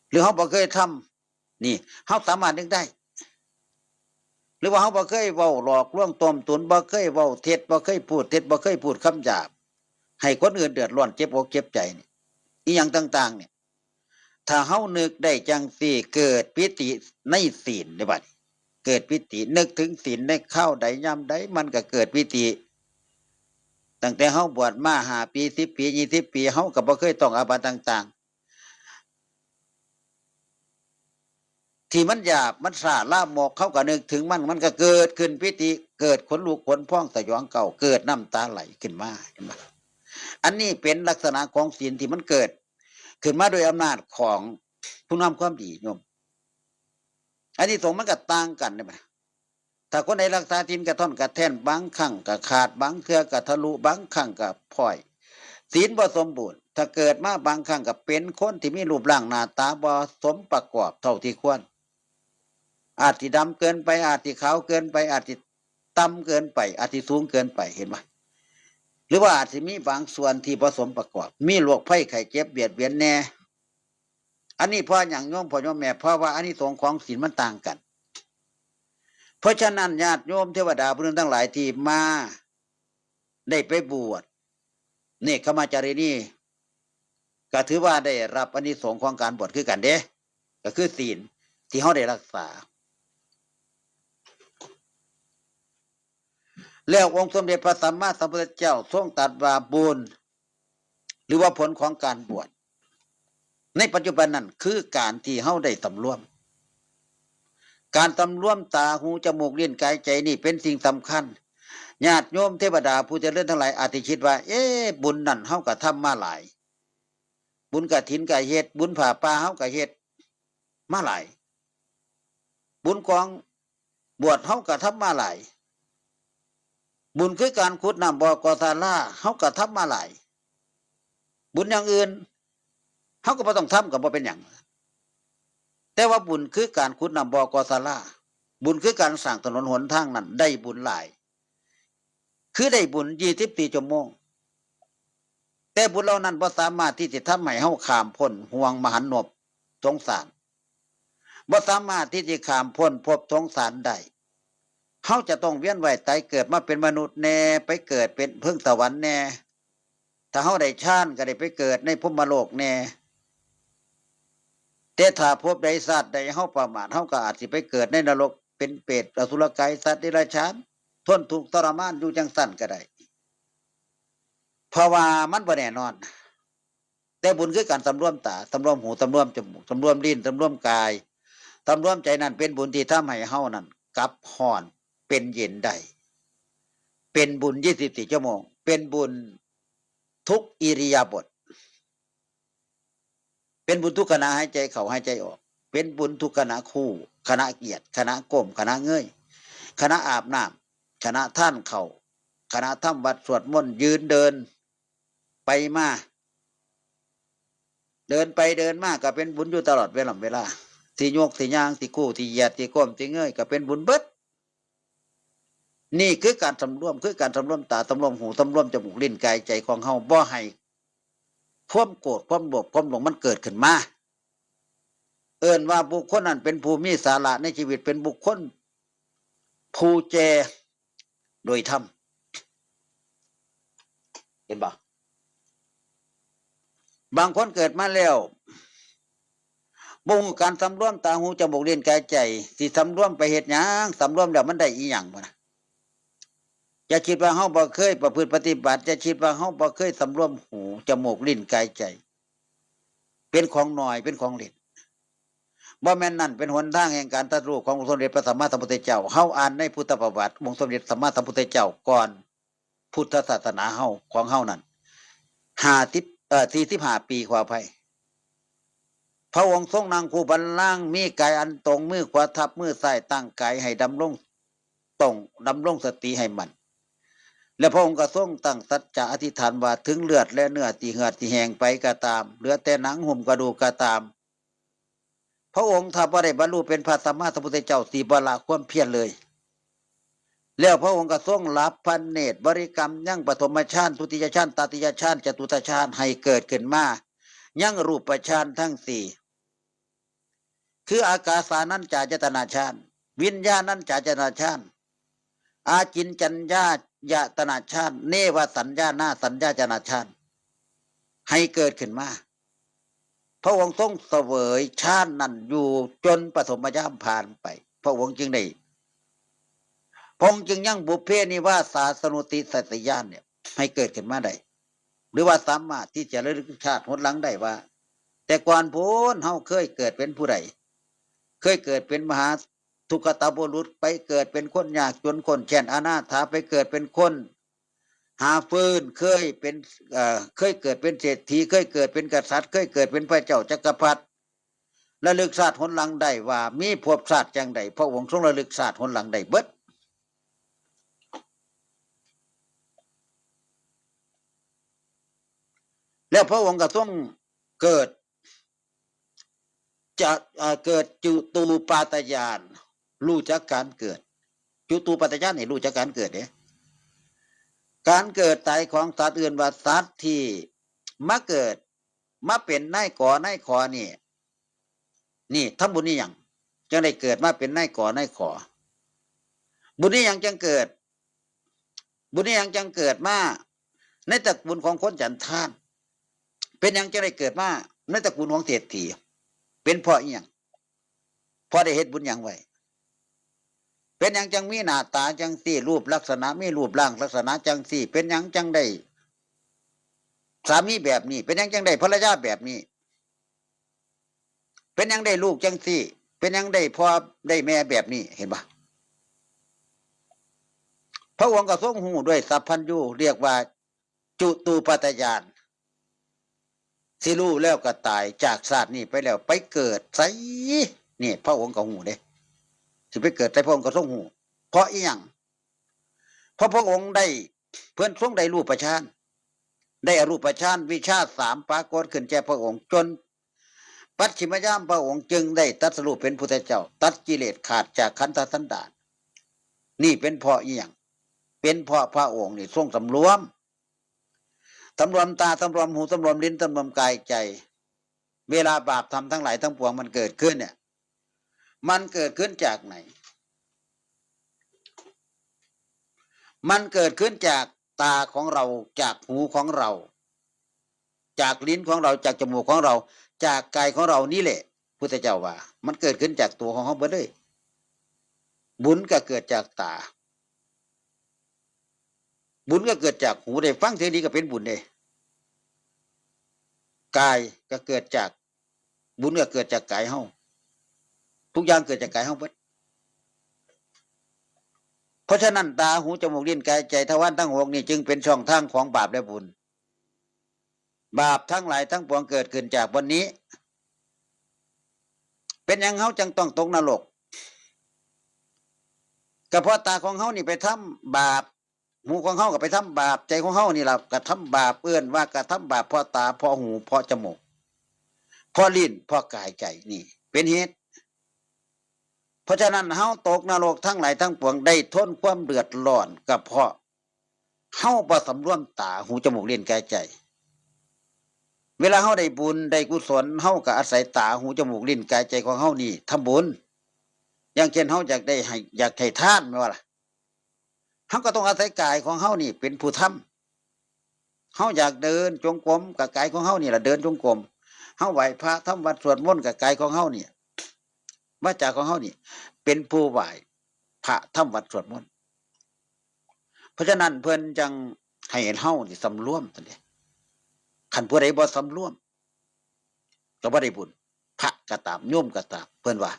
หรือเฮาบ่เคยทำ นี่ เฮาสามารถนึกได้ หรือว่าเฮาบ่เคยเว้าหลอกลวงต้มตุ๋น บ่เคยเว้าเท็จ บ่เคยพูดเท็จ บ่เคยพูดคำหยาบ ให้คนอื่นเดือดร้อนเจ็บอกเจ็บใจนี่ อีหยังต่างๆ เนี่ย ถ้าเฮานึกได้จังซี่ เกิดปีติในศีลเด้บัดนี้ เกิดปีติ นึกถึงศีลในคราวใดยามใด มันก็เกิดปีติ ตั้งแต่เฮาบวชมาห้าปี สิบปี ยี่สิบปี เฮาก็บ่เคยต้องอาบัติต่างๆ ที่มันหยาบ มันช้าลามก เฮาก็นึกถึงมัน มันก็เกิดขึ้นปีติ เกิดขนลุกขนพองสยองเกล้า เกิดน้ำตาไหลขึ้นมา เห็นบ่ อันนี้เป็นลักษณะของศีลที่มันเกิดขึ้นมาโดยอำนาจของผู้นำความดีโยม อานิสงส์มันก็ต่างกันเด้บัดนี้ ถ้าคนใดรักษาศีลกระท่อนกระแท่น บางครั้งก็ขาด บางเทื่อก็ทะลุ บางครั้งก็พร่อย ศีลบ่สมบูรณ์ ถ้าเกิดมาบางครั้งก็เป็นคนที่มีรูปร่างหน้าตาบ่สมประกอบเท่าที่ควร อาจสิดำเกินไป อาจสิขาวเกินไป อาจสิต่ำเกินไป อาจสิสูงเกินไป เห็นบ่ หรือว่าอาจสิมีบางส่วนที่บ่สมประกอบ มีโรคภัยไข้เจ็บเบียดเบียนแน่ อันนี้เพราะหยังโยมพ่อโยมแม่ เพราะว่าอานิสงส์ของศีลมันต่างกัน เพราะฉะนั้นญาติโยมเทวดาผู้นั้นทั้งหลายที่มาได้ไปบวช เณคขมาจารินี ก็ถือว่าได้รับอานิสงส์ของการบวชคือกันเด้ ก็คือศีลที่เฮาได้รักษา แล้วองค์สมเด็จพระสัมมาสัมพุทธเจ้าทรงตรัสว่าบุญ หรือว่าผลของการบวช ในปัจจุบันนั้นคือการที่เฮาได้สำรวม การสำรวมตา หู จมูก ลิ้น กาย ใจนี่เป็นสิ่งสำคัญ ญาติโยมเทวดาผู้เจริญทั้งหลายอาจจะคิดว่า เอ๊ะ บุญนั่นเฮาก็ทำมาหลาย บุญกฐินก็เฮ็ด บุญผ้าป่าเฮาก็เฮ็ดมาหลาย บุญกองบวชเฮาก็ทำมาหลาย บุญคือการขุดน้ำบ่อก่อศาลาเฮาก็ทำมาหลาย บุญอย่างอื่นเฮาก็บ่ต้องทำ ก็บ่เป็นหยัง แต่ว่าบุญคือการขุดน้ำบ่อก่อศาลา บุญคือการสร้างถนนหนทางนั้นได้บุญหลาย คือได้บุญยี่สิบสี่ชั่วโมง แต่บุญเหล่านั้นบ่สามารถที่จะทำให้เฮาข้ามพ้นห่วงมหันต์นบสงสาร บ่สามารถที่จะข้ามพ้นภพสงสารได้ เฮาจะต้องเวียนว่ายตายเกิดมาเป็นมนุษย์แน่ ไปเกิดเป็นเพิ่งสวรรค์แน่ ถ้าเฮาได้ฌานก็ได้ไปเกิดในพรหมโลกแน่ แต่ถ้าภพใดชาติใดเฮาประมาท เฮาก็อาจสิไปเกิดในนรก เป็นเปรต อสุรกาย สัตว์เดรัจฉาน ทนทุกข์ทรมานอยู่จังซั่นก็ได้ เพราะว่ามันบ่แน่นอน แต่บุญคือการสำรวมตา สำรวมหู สำรวมจมูก สำรวมลิ้น สำรวมกาย สำรวมใจนั่นเป็นบุญที่ทำให้เฮานั่นกลับฮอดเป็นเย็นได้ เป็นบุญยี่สิบสี่ชั่วโมง เป็นบุญทุกอิริยาบถ เป็นบุญทุกขณะหายใจเข้าหายใจออก เป็นบุญทุกขณะคู่ ขณะเกียด ขณะก้ม ขณะเงย ขณะอาบน้ำ ขณะทานข้าว ขณะทำวัตรสวดมนต์ ยืนเดิน ไปมา เดินไปเดินมาก็เป็นบุญอยู่ตลอดเวลาเวลา สิยก สิย่าง สิคู่ สิเหยียด สิก้ม สิเงย ก็เป็นบุญเบิด นี่คือการสำรวม คือการสำรวมตา สำรวมหู สำรวมจมูก ลิ้น กาย ใจของเฮา บ่ให้ความโกรธ ความโลภ ความหลงมันเกิดขึ้นมา เอิ้นว่าบุคคลนั้นเป็นผู้มีสาระในชีวิต เป็นบุคคลผู้แก่โดยธรรม เห็นบ่ บางคนเกิดมาแล้ว บ่ฮู้การสำรวมตา หู จมูก ลิ้น กาย ใจ สิสำรวมไปเฮ็ดหยัง สำรวมแล้วมันได้อีหยังบ่นะ อย่าคิดว่าเฮาบ่เคยประพฤติปฏิบัติ อย่าคิดว่าเฮาบ่เคยสำรวมหู จมูก ลิ้น กาย ใจ เป็นของน้อย เป็นของเล็ก บ่แม่นนั่นเป็นหนทางแห่งการตรัสรู้ขององค์สมเด็จพระสัมมาสัมพุทธเจ้า เฮาอ่านในพุทธประวัติ องค์สมเด็จสัมมาสัมพุทธเจ้าก่อนพุทธศาสนาเฮา ของเฮานั่น ห้าสิบ เอ่อ สี่สิบห้าปี ขออภัย พระองค์ทรงนั่งคู่บัลลังก์ มีกายอันตรง มือขวาทับมือซ้าย ตั้งกายให้ดำรงตรง ดำรงสติให้มั่น และพระองค์ก็ทรงตั้งสัจจะอธิษฐานว่า ถึงเลือดและเนื้อสิเหือดสิแห้งไปก็ตาม เหลือแต่หนังหุ้มกระดูกก็ตาม พระองค์ถ้าบ่ได้บรรลุเป็นพระสัมมาสัมพุทธเจ้า สิบ่ละความเพียรเลย แล้วพระองค์ก็ทรงหลับพระเนตร บริกรรมยังปฐมฌาน ทุติยฌาน ตติยฌาน จตุตฌาน ให้เกิดขึ้นมา ยังรูปฌานทั้งสี่ คืออากาสานัญจายตนะฌาน วิญญาณัญจายตนะฌาน อากิญจัญญายตนะฌาน เนวสัญญานาสัญญาจนะฌาน ให้เกิดขึ้นมา พระองค์ทรงเสวยฌานนั้นอยู่จนปฐมยามผ่านไป พระองค์จึงได้ พระองค์จึงยังบุพเพนิวาสาสนุติสัจจญาณเนี่ย ให้เกิดขึ้นมาได้ หรือว่าสามารถที่จะระลึกชาติหนหลังได้ว่า แต่ก่อนพู้นเฮาเคยเกิดเป็นผู้ใด เคยเกิดเป็นมหาทุกขตบุรุษ ไปเกิดเป็นคนยากจนคนแค้นอนาถา ไปเกิดเป็นคนหาฟืน เคยเป็น เอ่อ เคยเกิดเป็นเศรษฐี เคยเกิดเป็นกษัตริย์ เคยเกิดเป็นพระเจ้าจักรพรรดิ ระลึกชาติหนหลังได้ว่ามีภพชาติจังใด พระองค์ทรงระลึกชาติหนหลังได้เบิด แล้วพระองค์ก็ทรงเกิด จะ เอ่อ เกิดจุตูปปาตญาณ รู้จักการเกิด จุตูปปาตญาณนี่รู้จักการเกิดเด้ การเกิดตายของสัตว์อื่นว่าสัตว์ที่มาเกิด มาเป็นนายกอนายขอนี่ นี่ทำบุญนี่หยัง จังได้เกิดมาเป็นนายกอนายขอ บุญนี่หยังจังเกิด บุญนี่หยังจังเกิดมา ในตระกูลของคนฉันทาน เป็นหยังจังได้เกิดมาในตระกูลของเศรษฐี เป็นเพราะอีหยัง เพราะได้เฮ็ดบุญหยังไว้ เป็นหยังจังมีหน้าตาจังซี่ รูปลักษณะ มีรูปร่างลักษณะจังซี่ เป็นหยังจังได้สามีแบบนี้ เป็นหยังจังได้ภรรยาแบบนี้ เป็นหยังได้ลูกจังซี่ เป็นหยังได้พ่อได้แม่แบบนี้ เห็นบ่ พระองค์ก็ทรงฮู้ด้วยสัพพัญญู เรียกว่าจุตูปปาตญาณ สิรู้แล้วก็ตาย จากชาตินี้ไปแล้วไปเกิดไส นี่พระองค์ก็ฮู้เด้ สิไปเกิดไสพระองค์ก็ทรงฮู้ เพราะอีหยัง เพราะพระองค์ได้ เพิ่นทรงได้รูปฌาน ได้อรูปฌาน วิชชาสามปรากฏขึ้นแก่พระองค์ จนปัจฉิมยามพระองค์จึงได้ตรัสรู้เป็นพุทธเจ้า ตัดกิเลสขาดจากขันธสันดาน นี่เป็นเพราะอีหยัง เป็นเพราะพระองค์นี่ทรงสำรวม สำรวมตา สำรวมหู สำรวมลิ้น สำรวมกายใจ เวลาบาปธรรมทั้งหลายทั้งปวงมันเกิดขึ้นเนี่ย มันเกิดขึ้นจากไหน มันเกิดขึ้นจากตาของเรา จากหูของเรา จากลิ้นของเรา จากจมูกของเรา จากกายของเรานี่แหละ พุทธเจ้าว่า มันเกิดขึ้นจากตัวของเฮาเบิดเลย บุญก็เกิดจากตา บุญก็เกิดจากหู ได้ฟังเสียงดีก็เป็นบุญเด้ กายก็เกิดจาก บุญก็เกิดจากกายเฮา ทุกอย่างเกิดจากกายเฮาเบิด เพราะฉะนั้น ตา หู จมูก ลิ้น กาย ใจ ทวารทั้งหกนี่จึงเป็นช่องทางของบาปและบุญ บาปทั้งหลายทั้งปวงเกิดขึ้นจากบ่อนนี้ เป็นหยังเฮาจั่งต้องตกนรก ก็เพราะตาของเฮานี่ไปทำบาป หูของเฮาก็ไปทำบาป ใจของเฮานี่ล่ะกระทำบาป เอิ้นว่ากระทำบาปเพราะตา เพราะหู เพราะจมูก เพราะลิ้น เพราะกายใจนี่เป็นเหตุ เพราะฉะนั้นเฮาตกนรกทั้งหลายทั้งปวง ได้ทนความเดือดร้อนก็เพราะเฮาบ่สำรวมตา หู จมูก ลิ้น กาย ใจ เวลาเฮาได้บุญได้กุศล เฮาก็อาศัยตา หู จมูก ลิ้น กาย ใจของเฮานี่ทำบุญ อย่างเช่นเฮาอยากได้ให้ อยากให้ทานแม่นบ่ล่ะ เฮาก็ต้องอาศัยกายของเฮานี่เป็นผู้ทำ เฮาอยากเดินจงกรม ก็กายของเฮานี่ล่ะเดินจงกรม เฮาไหว้พระทำวัตรสวดมนต์ ก็กายของเฮานี่ วาจาของเฮานี่ เป็นผู้ไหว้พระทำวัตรสวดมนต์ เพราะฉะนั้นเพิ่นจั่งให้เฮานี่สำรวมซั่นเด้ คันผู้ใดบ่สำรวม ก็บ่ได้บุญ พระก็ตาม โยมก็ตาม เพิ่นว่า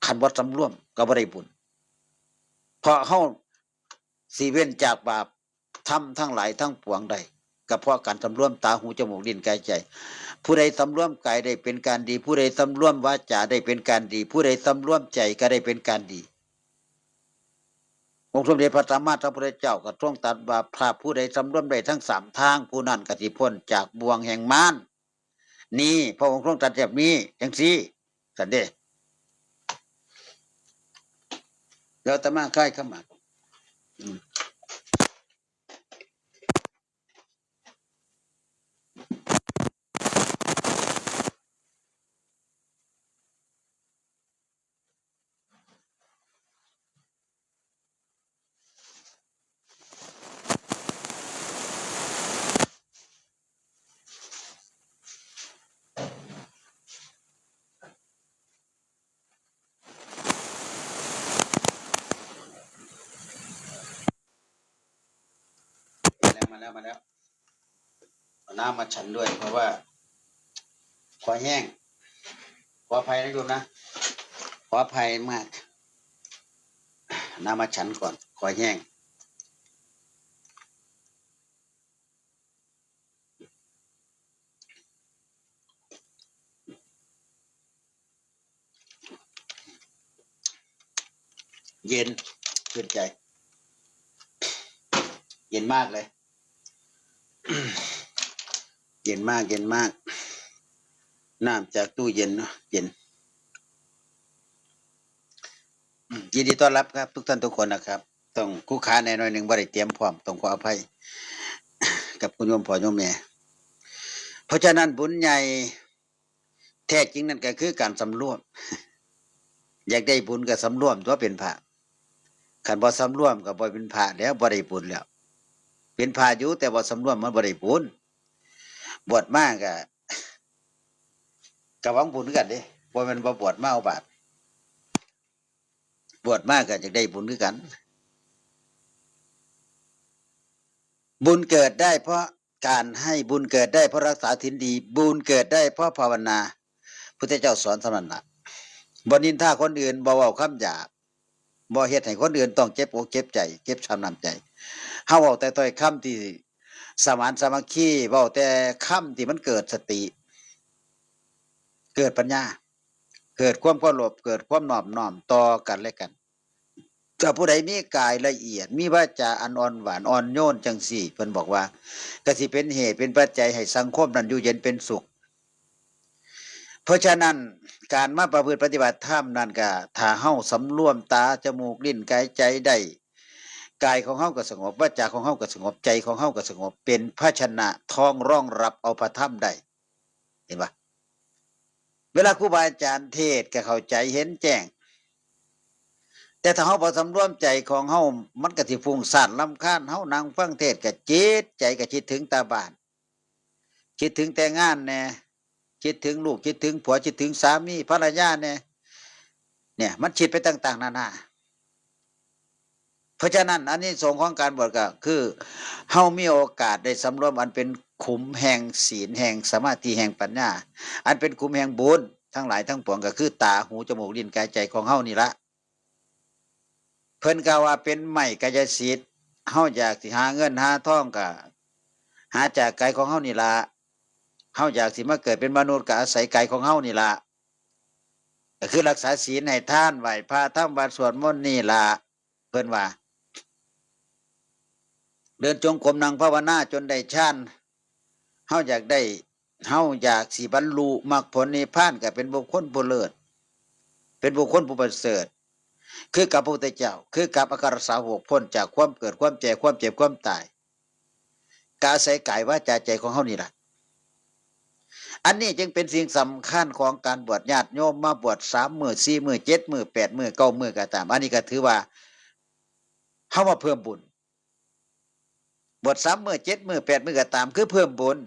คันบ่สำรวมก็บ่ได้บุญ เพราะเฮาสิเว้นจากบาปธรรมทั้งหลายทั้งปวงได้ ก็เพราะการสำรวมตา หู จมูก ลิ้น กาย ใจ ผู้ใดสำรวมกายได้เป็นการดี ผู้ใดสำรวมวาจาได้เป็นการดี ผู้ใดสำรวมใจก็ได้เป็นการดี องค์สมเด็จพระสัมมาสัมพุทธเจ้าก็ทรงตรัสว่า ถ้าผู้ใดสำรวมได้ทั้งสามทาง ผู้นั้นก็สิพ้นจากบ่วงแห่งมาร นี่พระองค์ทรงตรัสแบบนี้จั่งซี้ ซั่นเด้ แล้วอาตมาคายคำหมาก อืม มาแล้ว มาแล้ว มาแล้ว เอาน้ำมาฉันด้วย เพราะว่าคอแห้ง ขออภัยนะโยมนะ ขออภัยมาก น้ำมาฉันก่อน คอแห้ง เย็นชื่นใจ เย็นมากเลย เย็นมาก เย็นมาก น้ำจากตู้เย็นเนาะ เย็น อืม ยินดีต้อนรับครับ ทุกท่านทุกคนนะครับ ต้องคุกคะแน่หน่อยหนึ่ง บ่ได้เตรียมพร้อม ต้องขออภัย กับคุณโยมพ่อโยมแม่ เพราะฉะนั้นบุญใหญ่ แท้จริงนั่นก็คือการสำรวม อยากได้บุญก็สำรวมตัวเป็นพระ คันบ่สำรวมก็บ่เป็นพระแล้ว บ่ได้บุญแล้ว เป็นพระอยู่แต่บ่สำรวมมันบ่ได้บุญ บวชมาก็ ก็หวังบุญคือกันเด้ บ่แม่นว่าบวชมาเอาบาป บวชมาก็อยากได้บุญคือกัน บุญเกิดได้เพราะการให้ บุญเกิดได้เพราะรักษาศีลดี บุญเกิดได้เพราะภาวนา พุทธเจ้าสอนเท่านั้นล่ะ บ่นินทาคนอื่น บ่เว้าคำหยาบ บ่เฮ็ดให้คนอื่นต้องเจ็บอกเจ็บใจ เจ็บช้ำน้ำใจ เฮาเว้าแต่ถ้อยคำที่สมานสามัคคี เว้าแต่คำที่มันเกิดสติ เกิดปัญญา เกิดความเคารพ เกิดความนอบน้อมต่อกันและกัน ถ้าผู้ใดมีกายละเอียด มีวาจาอันอ่อนหวานอ่อนโยนจั่งซี้ เพิ่นบอกว่า ก็สิเป็นเหตุเป็นปัจจัยให้สังคมนั้นอยู่เย็นเป็นสุข เพราะฉะนั้นการมาประพฤติปฏิบัติธรรมนั่นก็ ถ้าเฮาสำรวมตา จมูก ลิ้น กาย ใจได้ กายของเฮาก็สงบ วาจาของเฮาก็สงบ ใจของเฮาก็สงบ เป็นภาชนะทองรองรับเอาพระธรรมได้ เห็นปะ เวลาครูบาอาจารย์เทศน์ก็เข้าใจเห็นแจ้ง แต่ถ้าเฮาบ่สำรวมใจของเฮา มันก็สิฟุ้งซ่านรำคาญ เฮานั่งฟังเทศน์ก็จิตใจก็คิดถึงแต่บ้าน คิดถึงแต่งานแหน่ คิดถึงลูก คิดถึงผัว คิดถึงสามีภรรยาแหน่ เนี่ย มันคิดไปต่างๆนานา เพราะฉะนั้นอานิสงส์ของการบวชก็คือ เฮามีโอกาสได้สำรวมอันเป็นขุมแห่งศีล แห่งสมาธิ แห่งปัญญา อันเป็นขุมแห่งบุญทั้งหลายทั้งปวง ก็คือตา หู จมูก ลิ้น กาย ใจของเฮานี่ละ เพิ่นกล่าวว่าเป็นไม้กายสิทธิ์ เฮาอยากสิหาเงินหาทองก็หาจากกายของเฮานี่ละ เฮาอยากสิมาเกิดเป็นมนุษย์ก็อาศัยกายของเฮานี่ละ ก็คือรักษาศีล ให้ทาน ไหว้พระ ทำวัตร สวดมนต์นี่ละ เพิ่นว่า เดินจงกรม นั่งภาวนาจนได้ฌาน เฮาอยากได้ เฮาอยากสิบรรลุมรรคผลนิพพาน ก็เป็นบุคคลผู้เลิศ เป็นบุคคลผู้ประเสริฐ คือกับพระพุทธเจ้า คือกับอัครสาวก พ้นจากความเกิด ความแก่ ความเจ็บ ความตาย ก็อาศัยกายวาจาใจของเฮานี่ล่ะ อันนี้จึงเป็นสิ่งสำคัญของการบวช ญาติโยมมาบวชสามมื้อ สี่มื้อ เจ็ดมื้อ แปดมื้อ เก้ามื้อก็ตาม อันนี้ก็ถือว่าเฮามาเพิ่มบุญ บวชสามมื้อ เจ็ดมื้อ แปดมื้อก็ตาม คือเพิ่มบุญ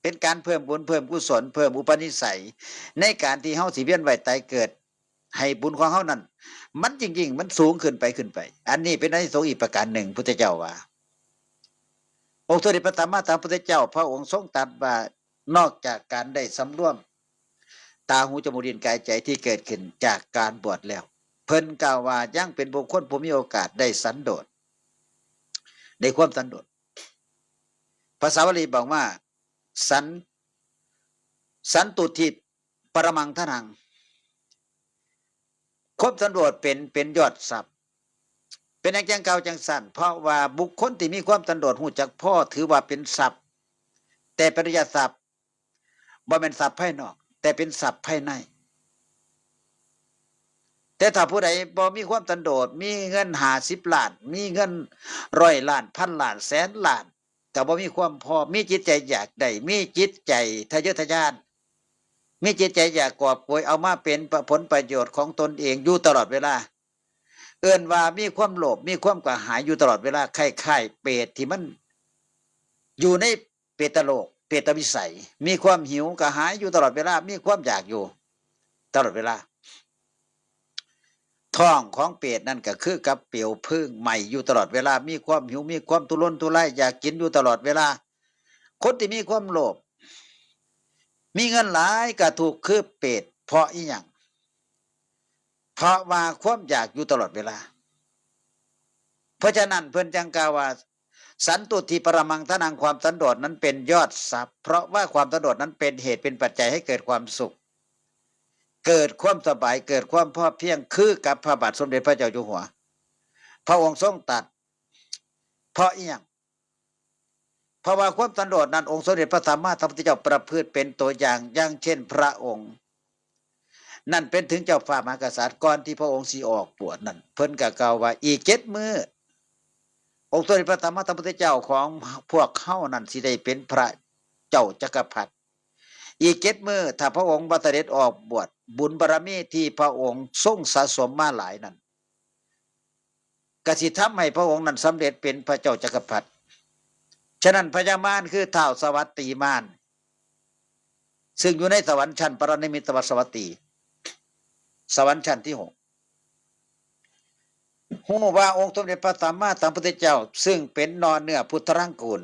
เป็นการเพิ่มบุญ เพิ่มกุศล เพิ่มอุปนิสัย ในการที่เฮาสิเวียนว่ายตายเกิด ให้บุญของเฮานั้น มันยิ่งๆ มันสูงขึ้นไป ขึ้นไป อันนี้เป็นอานิสงส์อีกประการหนึ่ง พุทธเจ้าว่า องค์สมเด็จพระสัมมาสัมพุทธเจ้า พระองค์ทรงตรัสว่า นอกจากการได้สำรวม ตา หู จมูก ลิ้น กาย ใจที่เกิดขึ้นจากการบวชแล้ว เพิ่นกล่าวว่ายังเป็นบุคคลผู้มีโอกาสได้สันโดษ ได้ความสันโดษ ภาษาบาลีบอกว่า สัน สันตุทิปรมังธนัง ความสันโดษเป็น เป็นยอดทรัพย์ เป็นหยังจั่งกล่าวจั่งซั้น เพราะว่าบุคคลที่มีความสันโดษ ฮู้จักพอ ถือว่าเป็นทรัพย์ แต่เป็นอริยทรัพย์ บ่แม่นทรัพย์ภายนอก แต่เป็นทรัพย์ภายใน แต่ถ้าผู้ใดบ่มีความสันโดษ มีเงินห้าสิบล้าน มีเงินร้อยล้าน พันล้าน แสนล้าน ก็บ่มีความพอ มีจิตใจอยากได้ มีจิตใจทะเยอทะยาน มีจิตใจอยากกอบโกยเอามาเป็นผลประโยชน์ของตนเองอยู่ตลอดเวลา เอิ้นว่ามีความโลภ มีความกระหายอยู่ตลอดเวลา คล้ายๆ เปรตที่มันอยู่ในเปรตโลก เปรตวิสัย มีความหิวกระหายอยู่ตลอดเวลา มีความอยากอยู่ตลอดเวลา ท้องของเปรตนั่นก็คือกับเปลวเพลิงไหม้อยู่ตลอดเวลา มีความหิว มีความทุรนทุราย อยากกินอยู่ตลอดเวลา คนที่มีความโลภ มีเงินหลายก็ทุกข์คือเปรต เพราะอิหยัง เพราะว่าความอยากอยู่ตลอดเวลา เพราะฉะนั้นเพิ่นจั่งกล่าวว่า สันตุทิปรมังธนัง ความสันโดษนั้นเป็นยอดทรัพย์ เพราะว่าความสันโดษนั้นเป็นเหตุเป็นปัจจัยให้เกิดความสุข เกิดความสบาย เกิดความพอเพียง คือกับพระบาทสมเด็จพระเจ้าอยู่หัว พระองค์ทรงตรัส เพราะอิหยัง เพราะว่าความสันโดษนั้น องค์สมเด็จพระสัมมาสัมพุทธเจ้าประพฤติเป็นตัวอย่าง อย่างเช่นพระองค์ นั่นเป็นถึงเจ้าฟ้ามหากษัตริย์ ก่อนที่พระองค์สิออกบวชนั่น เพิ่นก็กล่าวว่าอีกเจ็ดมื้อ องค์สมเด็จพระสัมมาสัมพุทธเจ้าของพวกเฮานั่นสิได้เป็นพระเจ้าจักรพรรดิ อีกเจ็ดมื้อ ถ้าพระองค์บ่เสด็จออกบวช บุญบารมีที่พระองค์ทรงสะสมมาหลายนั้น ก็สิทำให้พระองค์นั้นสำเร็จเป็นพระเจ้าจักรพรรดิ ฉะนั้นพญามารคือท้าวสวัตตีมาร ซึ่งอยู่ในสวรรค์ชั้นปรนิมมิตวสวัตตี สวรรค์ชั้นที่หก ฮู้ว่าองค์สมเด็จพระสัมมาสัมพุทธเจ้า ซึ่งเป็นนอเนื้อพุทธรังกูล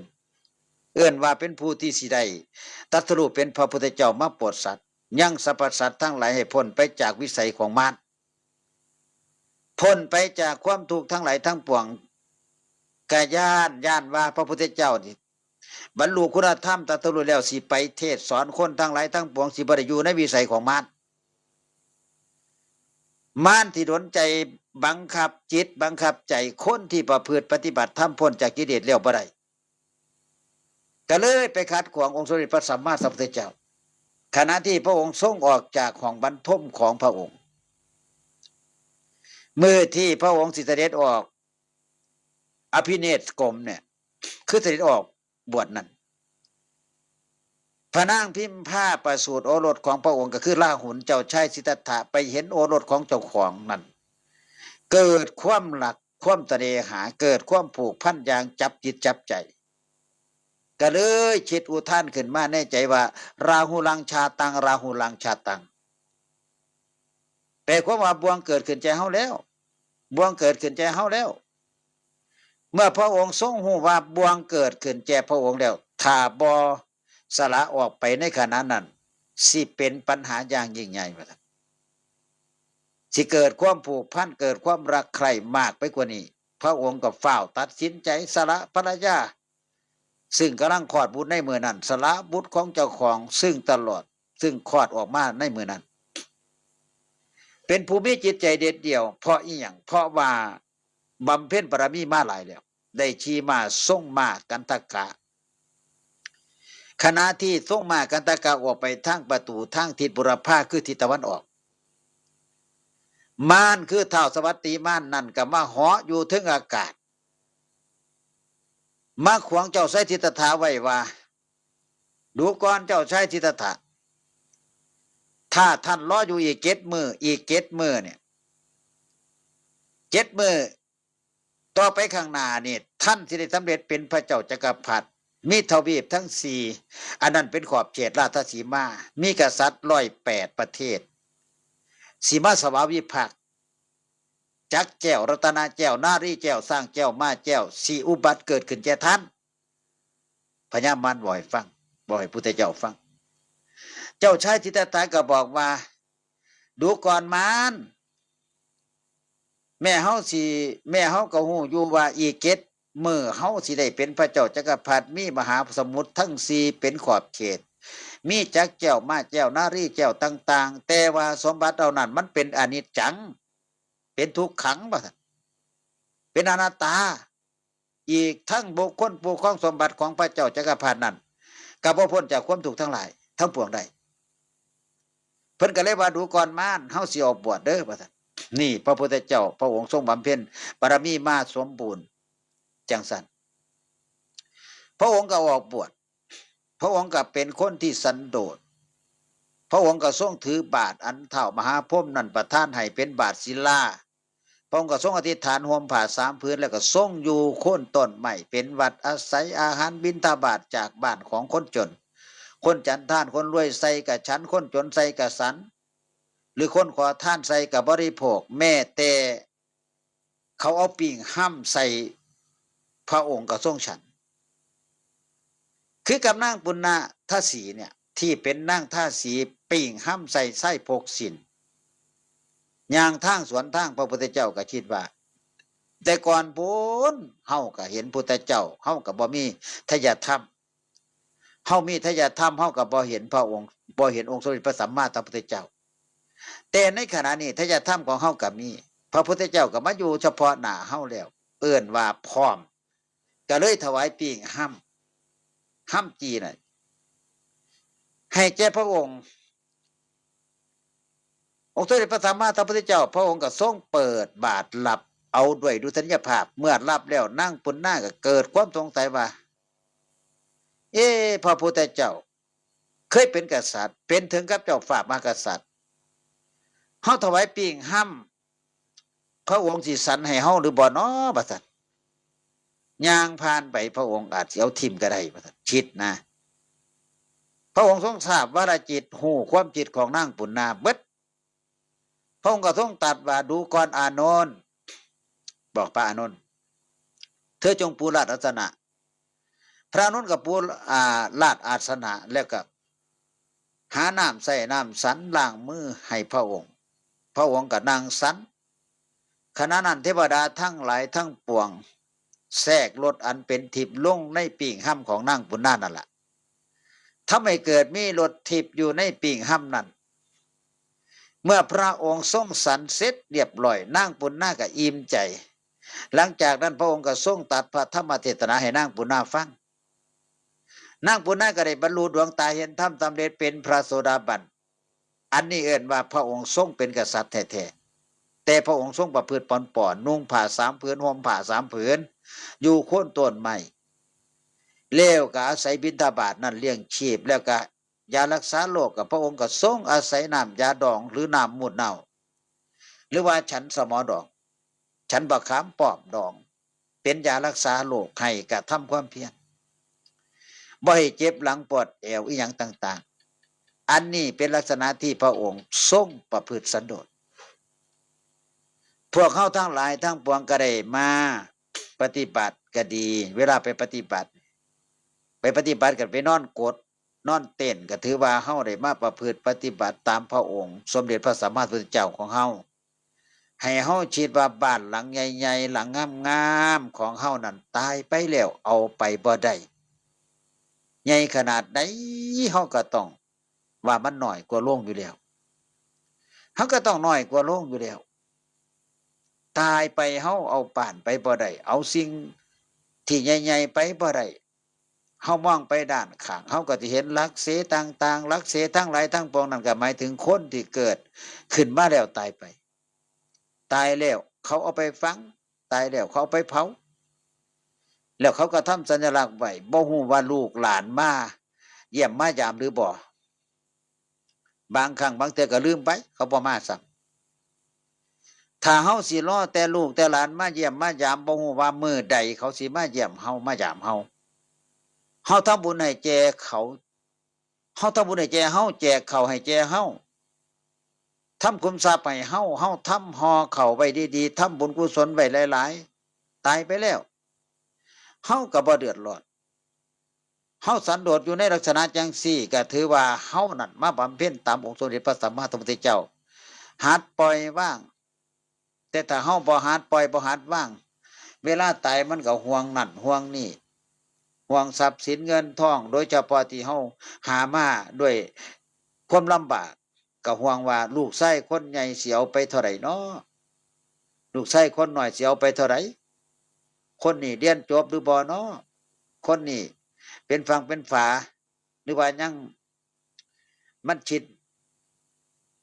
เอิ้นว่าเป็นผู้ที่สิได้ตรัสรู้เป็นพระพุทธเจ้ามาโปรดสัตว์ ยังสรรพสัตว์ทั้งหลายให้พ้นไปจากวิสัยของมาร พ้นไปจากความทุกข์ทั้งหลายทั้งปวง ก็ย้าน ย้านว่าพระพุทธเจ้านี่บรรลุคุณธรรมตรัสรู้แล้ว สิไปเทศน์สอนคนทั้งหลายทั้งปวง สิบ่ได้อยู่ในวิสัยของมาร มารที่ดลใจบังคับจิตบังคับใจคนที่ประพฤติปฏิบัติธรรมพ้นจากกิเลสแล้วบ่ได้ ก็เลยไปขัดขวางองค์สมเด็จพระสัมมาสัมพุทธเจ้า ขณะที่พระองค์ทรงออกจากห้องบรรทมของพระองค์ มื้อที่พระองค์สิเสด็จออกอภินิสกรมเนี่ย คือเสด็จออกบวชนั่น พระนางพิมพาประสูติโอรสของพระองค์ก็คือราหุลเจ้าชายสิทธัตถะ ไปเห็นโอรสของเจ้าของนั่น เกิดความรัก ความตะเนหา เกิดความผูกพันอย่างจับจิตจับใจ ก็เลยคิดอุทานขึ้นมาในใจว่า ราหุลังชาตัง ราหุลังชาตัง แปลความว่าบ่วงเกิดขึ้นใจเฮาแล้ว บ่วงเกิดขึ้นใจเฮาแล้ว เมื่อพระองค์ทรงฮู้ว่าบ่วงเกิดขึ้นแก่พระองค์แล้ว ถ้าบ่สละออกไปในขณะนั้น สิเป็นปัญหาอย่างยิ่งใหญ่ว่าซั่น สิเกิดความผูกพัน เกิดความรักใคร่มากไปกว่านี้ พระองค์ก็ฟ้าวตัดสินใจสละภรรยา ซึ่งกำลังคลอดบุตรในมื้อนั้น สละบุตรของเจ้าของ ซึ่งตลอด ซึ่งคลอดออกมาในมื้อนั้น เป็นผู้มีจิตใจเด็ดเดี่ยว เพราะอีหยัง เพราะว่าบำเพ็ญบารมีมาหลายแล้ว ได้ขี่ม้าทรงม้ากันทกะ ขณะที่ทรงม้ากันทกะออกไปทางประตูทางทิศบุรพา คือทิศตะวันออก มารคือท้าวสวัตติมารนั่นก็มาเหาะอยู่เทิงอากาศ มาขวางเจ้าชายสิทธัตถะไว้ว่า ดูก่อนเจ้าชายสิทธัตถะ ถ้าท่านรออยู่อีกเจ็ดมื้อ อีกเจ็ดมื้อเนี่ย เจ็ดมื้อต่อไปข้างหน้านี่ ท่านสิได้สำเร็จเป็นพระเจ้าจักรพรรดิ มีทวีปทั้งสี่ อันนั้นเป็นขอบเขตราชสีมา มีกษัตริย์ร้อยแปดประเทศ สิมาสวามิภักดิ์ จักรแก้ว รัตนแก้ว นารีแก้ว ช้างแก้ว ม้าแก้ว สิอุบัติเกิดขึ้นแก่ท่าน พญามารบอกให้ฟัง บอกให้พุทธเจ้าฟัง เจ้าชายสิทธัตถะก็บอกว่า ดูก่อนมาร แม่เฮาสิ แม่เฮาก็ฮู้อยู่ว่าอีกเจ็ดมื้อเฮาสิได้เป็นพระเจ้าจักรพรรดิ มีมหาสมุทรทั้งสี่เป็นขอบเขต มีจักรแก้ว ม้าแก้ว นารีแก้วต่างๆ แต่ว่าสมบัติเหล่านั้นมันเป็นอนิจจัง เป็นทุกขัง ว่าซั่น เป็นอนัตตา อีกทั้งบุคคลผู้ครองสมบัติของพระเจ้าจักรพรรดินั้น ก็บ่พ้นจากความทุกข์ทั้งหลายทั้งปวงได้ เพิ่นก็เลยว่า ดูก่อนมาร เฮาสิออกบวชเด้อ ว่าซั่น นี่พระพุทธเจ้าพระองค์ทรงบำเพ็ญบารมีมาสมบูรณ์จังซั่น พระองค์ก็ออกบวช พระองค์ก็เป็นคนที่สันโดษ พระองค์ก็ทรงถือบาตรอันท้าวมหาพรหมนั้นประทานให้เป็นบาตรศิลา พระองค์ก็ทรงอธิษฐานห่มผ้าสามผืน แล้วก็ทรงอยู่โคนต้นไม้เป็นวัตรอาศัยอาหารบิณฑบาตจากบ้านของคนจน คนฉันทาน คนรวยใส่ก็ฉัน คนจนใส่ก็ฉัน หรือคนขอทานใส่ก็บริโภค แม้แต่เขาเอาปิ้งฮ่ำใส่พระองค์ก็ทรงฉัน คือกับนางปุณณทสีเนี่ย ที่เป็นนางทสีปิ้งฮ่ำใส่ไส้พกสิน ย่างทางสวนทาง พระพุทธเจ้าก็คิดว่า แต่ก่อนพู้นเฮาก็เห็นพุทธเจ้า เฮาก็บ่มีไทยธรรม เฮามีไทยธรรม เฮาก็บ่เห็นพระองค์ บ่เห็นองค์สมเด็จพระสัมมาสัมพุทธเจ้า แต่ในขณะนี้ไทยธรรมของเฮาก็มี พระพุทธเจ้าก็มาอยู่เฉพาะหน้าเฮาแล้ว เอิ้นว่าพร้อม ก็เลยถวายปิ้งฮ่ำ ฮ่ำจีน่ะ ให้แก่พระองค์ องค์สมเด็จพระสัมมาสัมพุทธเจ้า พระองค์ก็ทรงเปิดบาตรรับเอาด้วยดุษณียภาพ เมื่อรับแล้วนางปุณณาก็เกิดความสงสัยว่า เอ๊ะ พระพุทธเจ้า เคยเป็นกษัตริย์ เป็นถึงกับเจ้าฟ้ามหากษัตริย์ เฮาถวายปิ้งฮ่ำ พระองค์สิฉันให้เฮาหรือบ่น้อ ว่าซั่น ย่างผ่านไป พระองค์อาจสิเอาถิ่มก็ได้ ว่าซั่น คิดนะ พระองค์ทรงทราบวรจิต ฮู้ความคิดของนางปุณณาเบิด พระองค์ก็ทรงตรัสว่า ดูก่อนอานนท์ บอกพระอานนท์ เธอจงปูลาดอาสนะ พระอานนท์ก็ปู อ่า ลาดอาสนะ แล้วก็หาน้ำใส่น้ำฉันล้างมือให้พระองค์ พระองค์ก็นั่งฉัน ขณะนั้นเทวดาทั้งหลายทั้งปวง แทรกรสอันเป็นทิพย์ลงในปิ้งฮ่ำของนางปุณณานั่นล่ะ ทำให้เกิดมีรสทิพย์อยู่ในปิ้งฮ่ำนั้น เมื่อพระองค์ทรงฉันเสร็จเรียบร้อย นางปุณณาก็อิ่มใจ หลังจากนั้นพระองค์ก็ทรงตรัสพระธรรมเทศนาให้นางปุณณาฟัง นางปุณณาก็ได้บรรลุดวงตาเห็นธรรม สำเร็จเป็นพระโสดาบัน อันนี้เอิ้นว่าพระองค์ทรงเป็นกษัตริย์แท้ๆ แต่พระองค์ทรงประพฤติปอนๆ นุ่งผ้าสามผืน ห่มผ้าสามผืน อยู่โคนต้นไม้ แล้วก็อาศัยบิณฑบาตนั้นเลี้ยงชีพ แล้วก็ยารักษาโรค กับพระองค์ก็ทรงอาศัยน้ำยาดองหรือน้ำมูตรเน่า หรือว่าฉันสมอดอง ฉันบักขามป้อมดอง เป็นยารักษาโรคให้กระทำความเพียร บ่ให้เจ็บหลังปวดแอวอีหยังต่างๆ อันนี้เป็นลักษณะที่พระองค์ทรงประพฤติสันโดษ พวกเฮาทั้งหลายทั้งปวงก็ได้มาปฏิบัติก็ดี เวลาไปปฏิบัติ ไปปฏิบัติกันไปนอนกด นอนเต้น ก็ถือว่าเฮาได้มาประพฤติปฏิบัติตามพระองค์ สมเด็จพระสัมมาสัมพุทธเจ้าของเฮา ให้เฮาคิดว่าบ้านหลังใหญ่ๆ หลังงามๆ ของเฮานั่นตายไปแล้วเอาไปบ่ได้ ใหญ่ขนาดใดเฮาก็ต้องว่ามันน้อยกว่าโลงอยู่แล้ว เฮาก็ต้องน้อยกว่าโลงอยู่แล้ว ตายไปเฮาเอาบ้านไปบ่ได้ เอาสิ่งที่ใหญ่ๆ ไปบ่ได้ เฮามองไปด้านข้าง เฮาก็สิเห็นหลักเสต่างๆ หลักเสทั้งหลายทั้งปวงนั่นก็หมายถึงคนที่เกิดขึ้นมาแล้วตายไป ตายแล้วเขาเอาไปฝัง ตายแล้วเขาเอาไปเผา แล้วเขาก็ทำสัญลักษณ์ไว้ บ่ฮู้ว่าลูกหลานมาเยี่ยมมายามหรือบ่ บางครั้งบางเทื่อก็ลืมไป เขาบ่มาซ้ำ ถ้าเฮาสิรอแต่ลูกแต่หลานมาเยี่ยมมายาม บ่ฮู้ว่ามื้อใดเขาสิมาเยี่ยมเฮามายามเฮา เฮาทำบุญให้แก่เขา เฮาทำบุญให้แก่เฮา แจกข้าวให้แก่เฮา ทำขุมทรัพย์ให้เฮา เฮาทำห่อข้าวไว้ดีๆ ทำบุญกุศลไว้หลายๆ ตายไปแล้ว เฮาก็บ่เดือดร้อน เฮาสันโดษอยู่ในลักษณะจังซี่ ก็ถือว่าเฮานั่นมาบำเพ็ญตามองค์สมเด็จพระสัมมาสัมพุทธเจ้า หัดปล่อยวาง แต่ถ้าเฮาบ่หัดปล่อย บ่หัดวาง เวลาตายมันก็ห่วงนั่นห่วงนี่ ห่วงทรัพย์สินเงินทอง โดยเฉพาะที่เฮาหามาด้วยความลำบาก ก็ห่วงว่าลูกชายคนใหญ่สิเอาไปเท่าใดน้อ ลูกชายคนน้อยสิเอาไปเท่าใด คนนี้เรียนจบหรือบ่น้อ คนนี้เป็นฝั่งเป็นฝา หรือว่ายัง มันคิด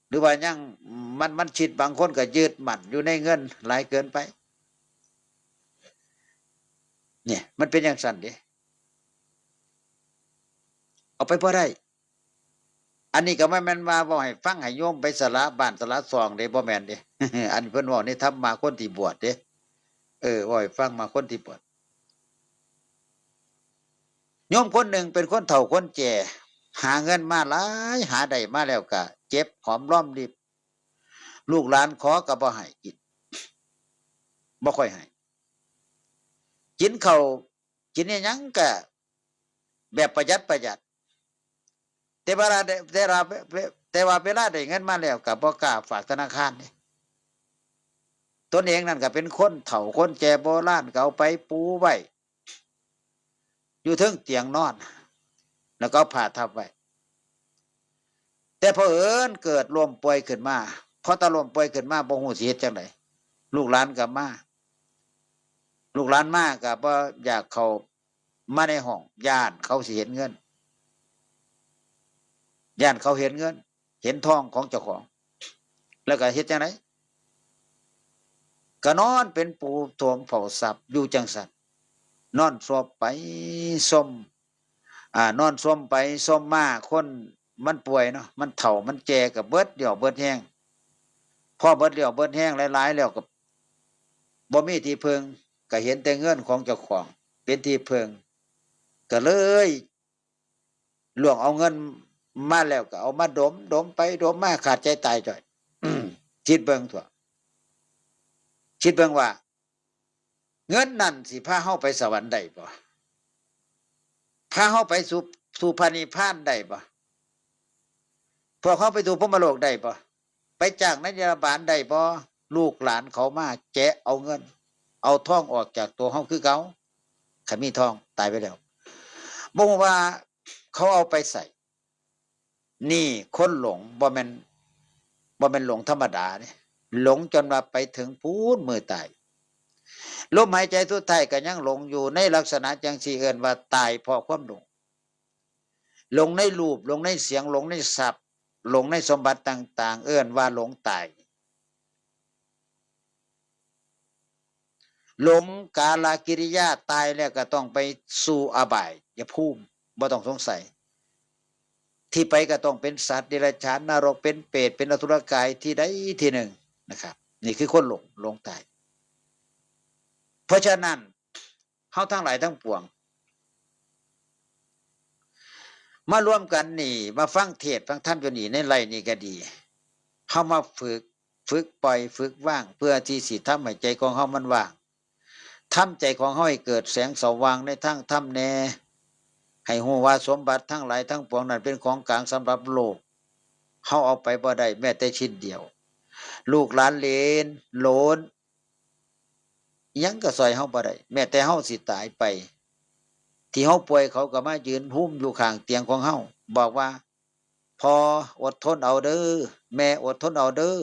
หรือว่ายัง มัน มันคิด บางคนก็ยึดมั่นอยู่ในเงินหลายเกินไป เนี่ย มันเป็นจั่งซั้นเด้ เอาไปบ่ได้ อันนี้ก็บ่แม่นว่าเว้าให้ฟังให้โยมไปสละบ้านสละซองเด้ บ่แม่นเด้ อันเพิ่นเว้าในธรรมะคนที่บวชเด้ เออ เว้าให้ฟังมาคนที่บวช โยมคนหนึ่งเป็นคนเฒ่าคนแก่ หาเงินมาหลาย หาได้มาแล้วก็เก็บหอมรอมริบ ลูกหลานขอก็บ่ให้กิน บ่ค่อยให้ กินข้าว กินอิหยังก็แบบประหยัดประหยัด แต่เวลาได้ แต่ว่า แต่ว่าเวลาได้เงินมาแล้วก็บ่กล้าฝากธนาคารเด้ ตนเองนั่นก็เป็นคนเฒ่าคนแก่โบราณ ก็เอาไปปูไว้ อยู่เทิงเตียงนอน แล้วก็เอาผ้าทับไว้ แต่เผอิญเกิดล้มป่วยขึ้นมา พอตาล้มป่วยขึ้นมา บ่ฮู้สิเฮ็ดจั่งใด ลูกหลานก็มา ลูกหลานมาก็บ่อยากเข้ามาในห้อง ย้านเขาสิเห็นเงิน ย้านเขาเห็นเงิน เห็นทองของเจ้าของ แล้วก็เฮ็ดจั่งใด ก็นอนเป็นปูโถมเฝ้าทรัพย์อยู่จั่งซั้น นอนซบไปซม อ่า นอนซมไปซมมา คนมันป่วยเนาะ มันเฒ่ามันแก่ก็เบิดเรี่ยวเบิดแรง พอเบิดเรี่ยวเบิดแรงหลายๆ แล้วก็บ่มีที่พึ่ง ก็เห็นแต่เงินของเจ้าของเป็นที่พึ่ง ก็เลยล่วงเอาเงินมาแล้วก็เอามาดม ดมไปดมมา ขาดใจตายจ่อย คิดเบิ่งทั่ว คิดเบิ่งว่า เงินนั่นสิพาเฮาไปสวรรค์ได้บ่ พาเฮาไปสู่ สู่พระนิพพานได้บ่ พวกเฮาไปสู่พรหมโลกได้บ่ ไปจากนรกนิรบานได้บ่ ลูกหลานเขามาแกะเอาเงิน เอาทองออกจากตัวเฮาคือเก่า คันมีทองตายไปแล้ว บ่ฮู้ว่าเขาเอาไปไส นี่คนหลง บ่แม่น บ่แม่นหลงธรรมดาเด้ หลงจนว่าไปถึงพู้นมื้อตาย ลมหายใจสุดท้ายก็ยังหลงอยู่ในลักษณะจั่งซี้ เอิ้นว่าตายเพราะความหลง หลงในรูป หลงในเสียง หลงในทรัพย์ หลงในสมบัติต่างๆ เอิ้นว่าหลงตาย หลงกาลกิริยา ตายแล้วก็ต้องไปสู่อบายภูมิ บ่ต้องสงสัย ที่ไปก็ต้องเป็นสัตว์เดรัจฉาน นรก เป็นเปรต เป็นอสุรกายที่ใดที่หนึ่งนะครับ นี่คือคนหลง หลงตาย ราะฉะนั้น เฮาทั้งหลายทั้งปวง มารวมกันนี่ มาฟังเทศน์ฟังธรรมอยู่นี่ในไร่นี่ก็ดี เฮามาฝึก ฝึกปล่อย ฝึกวาง เพื่อที่สิทำให้ใจของเฮามันว่าง ทำใจของเฮาให้เกิดแสงสว่างในทางธรรมแน่ ให้ฮู้ว่าสมบัติทั้งหลายทั้งปวงนั้นเป็นของกลางสำหรับโลก เฮาเอาไปบ่ได้แม้แต่ชิ้นเดียว ลูกหลานเหลนโหลน อิหยังก็ซ่อยเฮาบ่ได้ แม้แต่เฮาสิตายไป ที่เฮาป่วยเขาก็มายืนฮุมอยู่ข้างเตียงของเฮา บอกว่า "พ่ออดทนเอาเด้อ แม่อดทนเอาเด้อ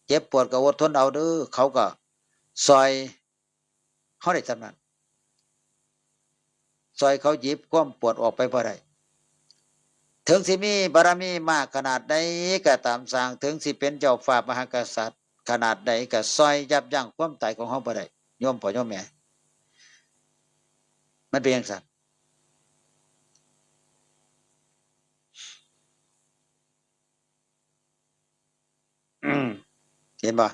เจ็บปวดก็อดทนเอาเด้อ" เขาก็ซ่อยเฮาได้ส่ำนั้น ซ่อยเขาหยิบความปวดออกไปบ่ได้ ถึงสิมีบารมีมากขนาดใดก็ตามสร้าง ถึงสิเป็นเจ้าฟ้ามหากษัตริย์ขนาดใดก็ซ่อยยับยั้งความตายของเฮาบ่ได้ โยมพ่อโยมแม่ มันเป็นจั่งซั้น อืม เห็นบ่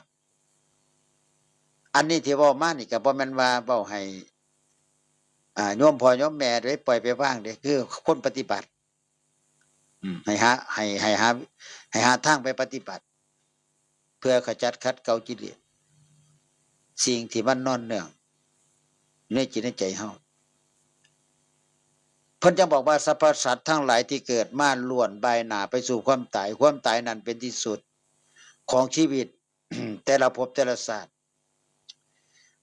อันนี้ที่เว้ามานี่ก็บ่แม่นว่าเว้าให้ อ่า โยมพ่อโยมแม่ไปปล่อยไปวางเด้ คือคนปฏิบัติ อืม ให้หา ให้ ให้หา ให้หาทางไปปฏิบัติ เพื่อขจัดขัดเกลากิเลส สิ่งที่มันนอนเนื่อง ในจิตในใจเฮา เพิ่นจั่งบอกว่า สรรพสัตว์ทั้งหลายที่เกิดมาล้วนบ่ายหน้าไปสู่ความตาย ความตายนั้นเป็นที่สุดของชีวิต แต่ละภพแต่ละชาติ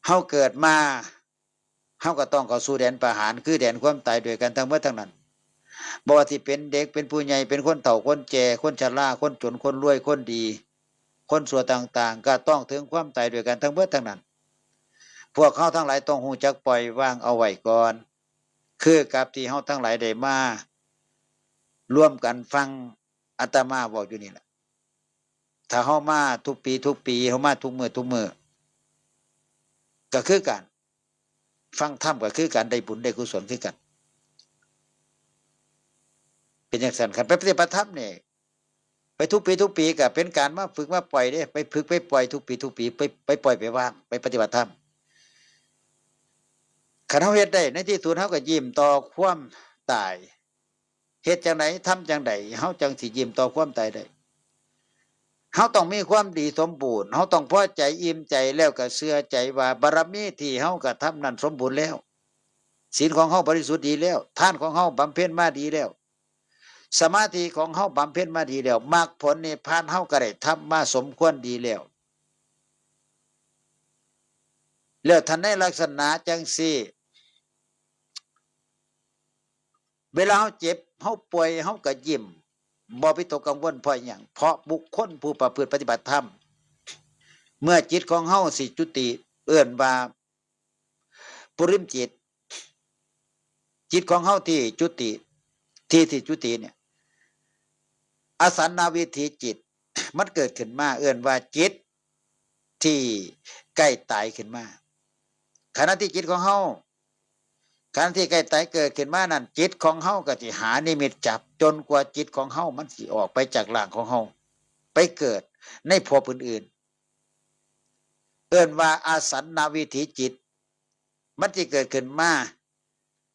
เฮาเกิดมา เฮาก็ต้องเข้าสู่แดนประหาร คือแดนความตายด้วยกันทั้งหมดทั้งนั้น บ่ว่าสิเป็นเด็ก เป็นผู้ใหญ่ เป็นคนเฒ่า คนแก่ คนชรา คนจน คนรวย คนดี คนชั่วต่างๆ ก็ต้องถึงความตายด้วยกันทั้งหมดทั้งนั้น พวกเฮาทั้งหลายต้องฮู้จักปล่อยวางเอาไว้ก่อน คือกับที่เฮาทั้งหลายได้มาร่วมกันฟังอาตมาเว้าอยู่นี่แหละ ถ้าเฮามาทุกปีทุกปี เฮามาทุกมื้อทุกมื้อ ก็คือกัน ฟังธรรมก็คือกัน ได้บุญได้กุศลคือกัน เป็นจั่งซั้น คันไปปฏิบัติธรรมนี่ ไปทุกปีทุกปีก็เป็นการมาฝึกมาปล่อยเด้ ไปฝึกไปปล่อยทุกปีทุกปี ไป ไปปล่อยไปวาง ไปปฏิบัติธรรม คันเฮาเฮ็ดได้ ในที่สุดเฮาก็ยิ้มต่อความตาย เฮ็ดจั่งใด ทำจั่งใด เฮาจั่งสิยิ้มต่อความตายได้ เฮาต้องมีความดีสมบูรณ์ เฮาต้องพอใจอิ่มใจ แล้วก็เชื่อใจว่าบารมีที่เฮากระทำนั้นสมบูรณ์แล้ว ศีลของเฮาบริสุทธิ์ดีแล้ว ทานของเฮาบำเพ็ญมาดีแล้ว สมาธิของเฮาบำเพ็ญมาดีแล้ว มรรคผลนิพพานเฮาก็ได้ทำมาสมควรดีแล้ว แล้วถ้าในลักษณะจั่งซี้ เวลาเฮาเจ็บ เฮาป่วย เฮาก็ยิ้ม บ่วิตกกังวลเพราะหยัง เพราะบุคคลผู้ประพฤติปฏิบัติธรรม เมื่อจิตของเฮาสิจุติ เอิ้นว่าปุริมจิต จิตของเฮาที่จุติ ที่สิจุติเนี่ย อาสันนวิถีจิต มันเกิดขึ้นมา เอิ้นว่าจิตที่ใกล้ตายขึ้นมา ขณะที่จิตของเฮา ขณะที่ใกล้ตายเกิดขึ้นมานั้น จิตของเฮาก็สิหานิมิตจับ จนกว่าจิตของเฮามันสิออกไปจากร่างของเฮา ไปเกิดในภพอื่นๆ เอิ้นว่าอาสันนวิถีจิต มันสิเกิดขึ้นมา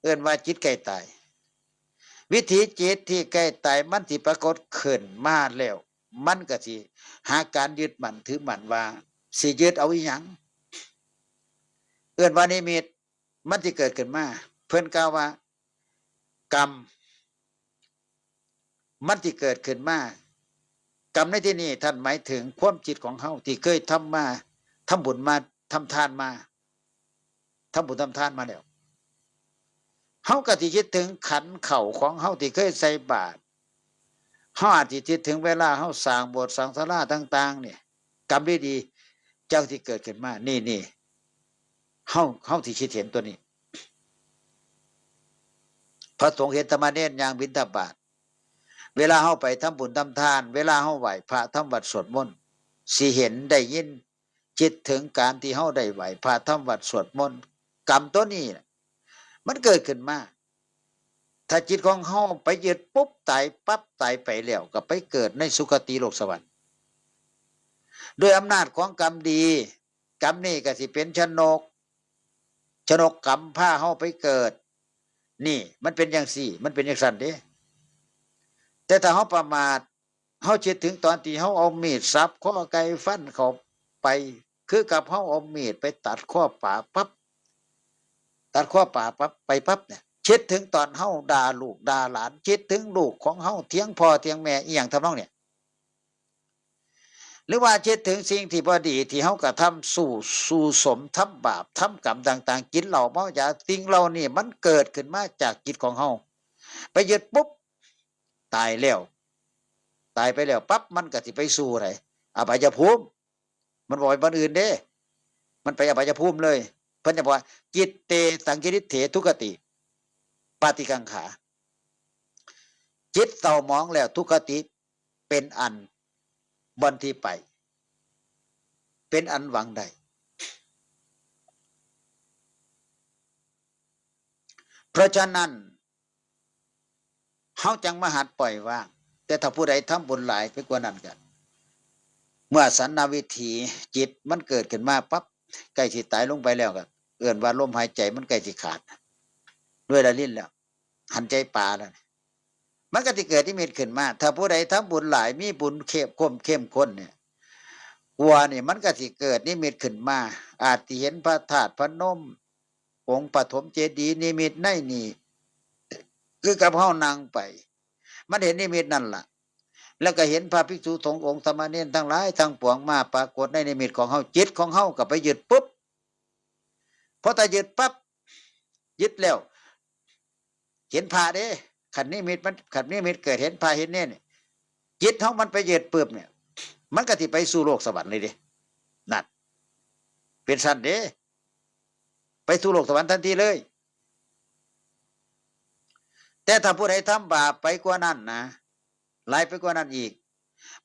เอิ้นว่าจิตใกล้ตาย วิถีจิตที่ใกล้ตายมันสิปรากฏขึ้นมาแล้ว มันก็สิหาการยึดมั่นถือมั่นว่า สิยึดเอาอีหยัง เอิ้นว่านิมิต มันสิเกิดขึ้นมา เพิ่นกล่าวว่า กรรม มันสิเกิดขึ้นมา กรรมในที่นี้ท่านหมายถึงความคิดของเฮาที่เคยทำมา ทำบุญมา ทำทานมา ทำบุญทำทานมาแล้ว เฮาก็สิคิดถึงขันข้าวของเฮาที่เคยใส่บาตร เฮาอาจสิคิดถึงเวลาเฮาสร้างโบสถ์สร้างศาลาต่างๆ นี่ กรรมดีๆ จั่งสิเกิดขึ้นมา นี่ นี่ เฮา เฮาสิคิดเห็นตัวนี้ พระสงฆ์เห็นสามเณรย่างบิณฑบาต เวลาเฮาไปทำบุญทำทาน เวลาเฮาไหว้พระทำวัตรสวดมนต์ สิเห็นได้ยิน คิดถึงการที่เฮาได้ไหว้พระทำวัตรสวดมนต์ กรรมตัวนี้น่ะ มันเกิดขึ้นมา ถ้าจิตของเฮาไปยึดปุ๊บ ตายปั๊บ ตายไปแล้ว ก็ไปเกิดในสุคติโลกสวรรค์ ด้วยอำนาจของกรรมดี กรรมนี่ก็สิเป็นชนก ชนกกรรมพาเฮาไปเกิด นี่มันเป็นจั่งซี้ มันเป็นจั่งซั้นเด้ แต่ถ้าเฮาประมาท เฮาคิดถึงตอนที่เฮาเอามีดสับคอไก่ฟันเข้าไป คือกับเฮาเอามีดไปตัดคอปลาปั๊บ ตัดคอปลาปั๊บ ไปปั๊บเนี่ย คิดถึงตอนเฮาด่าลูกด่าหลาน คิดถึงลูกของเฮา เถียงพ่อเถียงแม่ อีหยังทำนองเนี่ย หรือว่าคิดถึงสิ่งที่บ่ดีที่เฮากระทำ สู่ สู่สม ทำบาป ทำกรรมต่างๆ กินเหล้าเมายา สิ่งเหล่านี้มันเกิดขึ้นมาจากจิตของเฮา ไปยึดปุ๊บ ตายแล้ว ตายไปแล้วปั๊บ มันก็สิไปสู่ไส อบายภูมิ มันบ่ไปบ่อนอื่นเด้ มันไปอบายภูมิเลย เพิ่นจะบอกว่า จิตเต สังคิทิเถ ทุคติ ปาติกังขา จิตเศร้าหมองแล้ว ทุคติ เป็นอัน บ่อนที่ไป เป็นอันหวังได้ เพราะฉะนั้น เฮาจั่งมาหัดปล่อยวาง แต่ถ้าผู้ใดทำบุญหลายไปกว่านั้นก็ เมื่อสันนาวิถีจิตมันเกิดขึ้นมาปั๊บ ใกล้สิตายลงไปแล้วก็ เอิ้นว่าลมหายใจมันใกล้สิขาด ด้วยละลิ้นแล้ว หันใจปลาแล้ว มันก็สิเกิดนิมิตขึ้นมา ถ้าผู้ใดทำบุญหลาย มีบุญเข้มข้น เข้มข้นเนี่ย กว่านี่มันก็สิเกิดนิมิตขึ้นมา อาจสิเห็นพระธาตุพนม องค์ปฐมเจดีย์นิมิตในนี่ คือกับเฮานั่งไป มันเห็นนิมิตนั่นล่ะ แล้วก็เห็นพระภิกษุสงฆ์องค์สามเณรทั้งหลายทั้งปวงมาปรากฏในนิมิตของเฮา จิตของเฮาก็ไปยึดปุ๊บ พอตายึดปั๊บ ยึดแล้ว เห็นพระเด้ คันนิมิตมัน คันนิมิตเกิดเห็นพระเห็นเณรเนี่ย จิตของมันไปยึดปุ๊บเนี่ย มันก็สิไปสู่โลกสวรรค์เลยเด้ นั่น เป็นซั้นเด้ ไปสู่โลกสวรรค์ทันทีเลย แต่ถ้าผู้ใดทำบาปไปกว่านั้นนะ หลายไปกว่านั้นอีก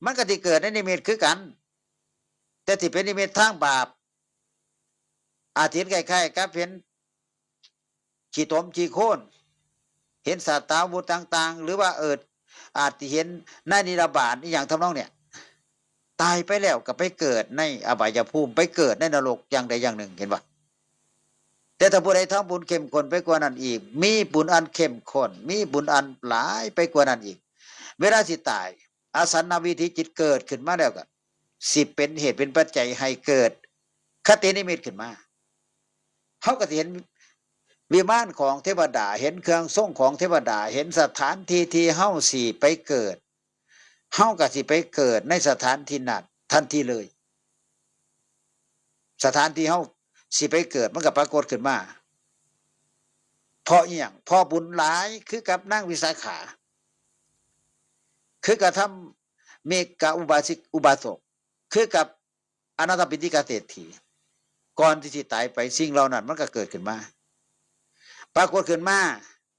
มันก็สิเกิดในนิมิตคือกัน แต่สิเป็นนิมิตทางบาป อาจสิเห็นคล้ายๆกับเห็นขี้ตมขี้โคลน เห็นสัตว์ตาวุธต่างๆ หรือว่า เออ อาจสิเห็นในนิรบาตอีหยังทำนองเนี่ย ตายไปแล้วก็ไปเกิดในอบายภูมิ ไปเกิดในนรกอย่างใดอย่างหนึ่ง เห็นบ่ แต่ถ้าผู้ใดทำบุญเข้มข้นไปกว่านั้นอีก มีบุญอันเข้มข้น มีบุญอันหลายไปกว่านั้นอีก เวลาสิตาย อาสันนาวิถีจิตเกิดขึ้นมาแล้วก็ สิเป็นเหตุเป็นปัจจัยให้เกิดคตินิมิตขึ้นมา เฮาก็สิเห็นวิมานของเทวดา เห็นเครื่องทรงของเทวดา เห็นสถานที่ที่เฮาสิไปเกิด เฮาก็สิไปเกิดในสถานที่นั้นทันทีเลย สถานที่เฮาสิไปเกิดมันก็ปรากฏขึ้นมา เพราะอีหยัง เพราะบุญหลาย คือกับนางวิสาขา คือกระทำเมกะอุบาสิก อุบาสก คือกับอนาถปิณฑิกะเศรษฐี ก่อนที่สิตายไปสิ่งเหล่านั้นมันก็เกิดขึ้นมา ปรากฏขึ้นมา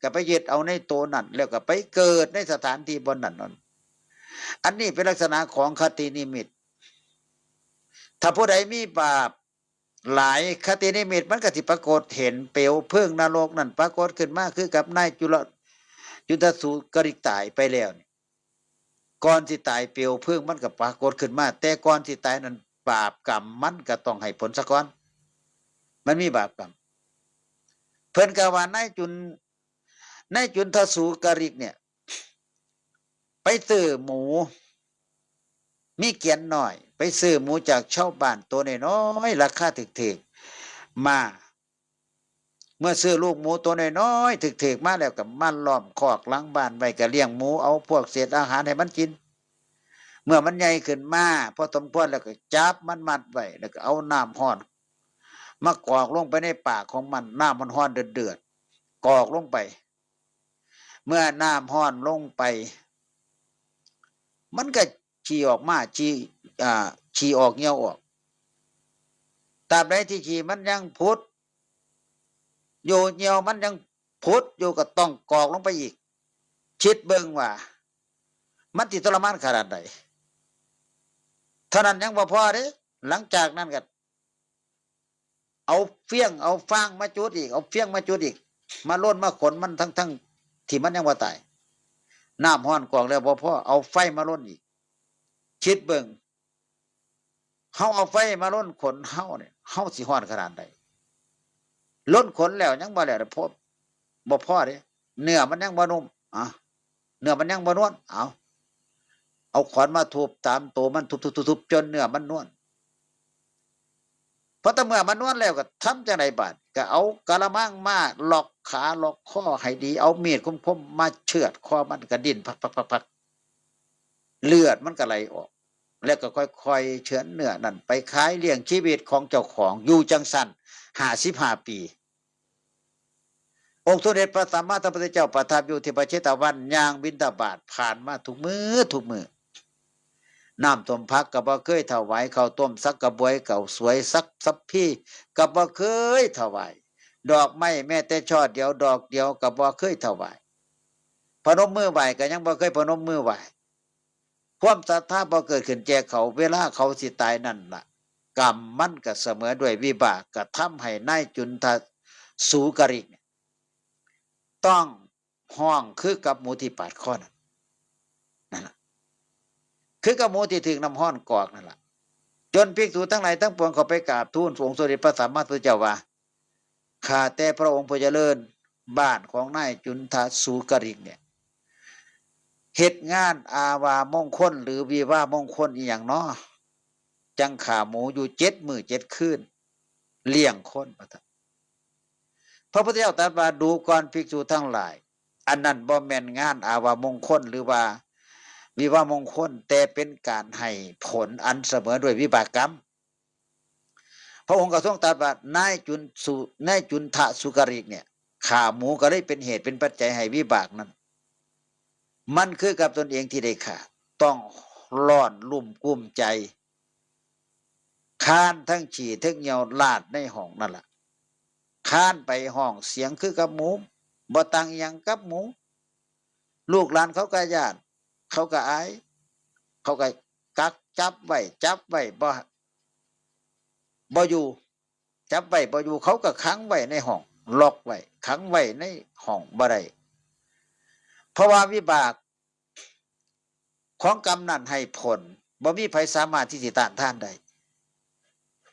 ก็ไปยึดเอาในโตนั้น แล้วก็ไปเกิดในสถานที่บ่อนนั้นนั่น อันนี้เป็นลักษณะของคตินิมิต ถ้าผู้ใดมีบาปหลาย คตินิมิตมันก็สิปรากฏเห็นเปลวเพลิงนรกนั่นปรากฏขึ้นมา คือกับนายจุล จุลสูกริกตายไปแล้วนี่ ก่อนสิตายเปลวเพลิงมันก็ปรากฏขึ้นมา แต่ก่อนสิตายนั้นบาปกรรมมันก็ต้องให้ผลซะก่อน มันมีบาปกรรม เพิ่นก็ว่านายจุล นายจุลทสูกริกเนี่ย ไปซื้อหมู มีเกียนน้อย ไปซื้อหมูจากชาวบ้านตัวน้อยๆ ราคาถูกๆ มา เมื่อซื้อลูกหมูตัวน้อยๆ ถูกๆ มาแล้วก็มาล้อมคอกหลังบ้านไว้ ก็เลี้ยงหมู เอาพวกเศษอาหารให้มันกิน เมื่อมันใหญ่ขึ้นมาพอสมควรแล้วก็จับมันมัดไว้ แล้วก็เอาน้ำร้อนมากรอกลงไปในปากของมัน น้ำมันร้อนเดือดๆ กรอกลงไป เมื่อน้ำร้อนลงไป มันก็ฉี่ออกมา ฉี่ อ่า ฉี่ออกเยี่ยวออก ตราบใดที่ฉี่มันยังผุดอยู่ เยี่ยวมันยังผุดอยู่ ก็ต้องกรอกลงไปอีก คิดเบิ่งว่า มันสิทรมานขนาดใด เท่านั้นยังบ่พอเด้ หลังจากนั้นก็ เอาเฟี้ยงเอาฟางมาจุดอีก เอาเฟี้ยงมาจุดอีก มาลนมาขนมันทั้งๆ ที่มันยังบ่ตาย น้ำร้อนกรอกแล้วบ่พอ เอาไฟมาลนอีก คิดเบิ่ง เฮาเอาไฟมาลนขนเฮาเนี่ย เฮาสิฮ้อนขนาดใด ลนขนแล้วยังบ่แล้ว พอ บ่พอเด้ เนื้อมันยังบ่นุ่ม อ่ะ เนื้อมันยังบ่นวล เอา เอาขอนมาทุบตามตัวมัน ทุบๆๆๆ จนเนื้อมันนวล พอแต่เมื่อมันนวลแล้วก็ทำจั่งใดบาด ก็เอากะละมังมาล็อกขาล็อกคอให้ดี เอามีดคมๆมาเฉือดคอมัน ก็ดิ้นพักๆๆๆ เลือดมันก็ไหลออก แล้วก็ค่อยๆเฉือนเนื้อนั่นไปขายเลี้ยงชีวิตของเจ้าของอยู่จั่งซั่น ห้าสิบห้าปี องค์สมเด็จพระสัมมาสัมพุทธเจ้าประทับอยู่ที่พระเชตวัน ย่างบิณฑบาตผ่านมาทุกมื้อทุกมื้อ น้ำต้มผักก็บ่เคยถวาย ข้าวต้มสักกระบวย ข้าวสวยสักสัพพีก็บ่เคยถวาย ดอกไม้แม้แต่ช่อเดียวดอกเดียวก็บ่เคยถวาย พนมมือไหว้ก็ยังบ่เคยพนมมือไหว้ ความศรัทธาบ่เกิดขึ้นแก่เขา เวลาเขาสิตายนั่นล่ะ กรรมมันก็เสมอด้วยวิบากกระทำให้นายจุนทสูกริกเนี่ย ต้องฮ้องคือกับหมูที่ปาดคอนั่น นั่นล่ะ คือกับหมูที่ถูกน้ำฮ้อนกอกนั่นล่ะ จนภิกษุทั้งหลายทั้งปวงเข้าไปกราบทูลองค์สมเด็จพระสัมมาสัมพุทธเจ้าว่า ข้าแต่พระองค์ผู้เจริญ บ้านของนายจุนทสูกริกเนี่ย เฮ็ดงานอาวามงคลหรือวิวามงคลอีหยังน้อ จั่งฆ่าหมูอยู่เจ็ดมื้อเจ็ดคืน เลี้ยงคน พระพุทธเจ้าตรัสว่า ดูก่อนภิกษุทั้งหลาย อันนั้นบ่แม่นงานอาวามงคลหรือว่าวิวามงคล แต่เป็นการให้ผลอันเสมอด้วยวิบากกรรม พระองค์ก็ทรงตรัสว่า นายจุนสุ นายจุนทะสุกริกเนี่ย ฆ่าหมูก็เลยเป็นเหตุเป็นปัจจัยให้วิบากนั้น มันคือกับตนเองที่ได้ฆ่า ต้องร้อนรุ่มกุ้มใจ คานทั้งฉี่ทั้งเยี่ยวลาดในห้องนั่นล่ะ คานไปฮ้องเสียงคือกับหมู บ่ต่างอิหยังกับหมู ลูกหลานเขาก็ย้าน เขาก็อาย เขาก็กักจับไว้ จับไว้บ่ บ่อยู่ จับไว้บ่อยู่ เขาก็ขังไว้ในห้อง ล็อกไว้ ขังไว้ในห้องบ่ได้ เพราะว่าวิบากของกรรมนั้นให้ผล บ่มีไผสามารถที่สิต้านทานได้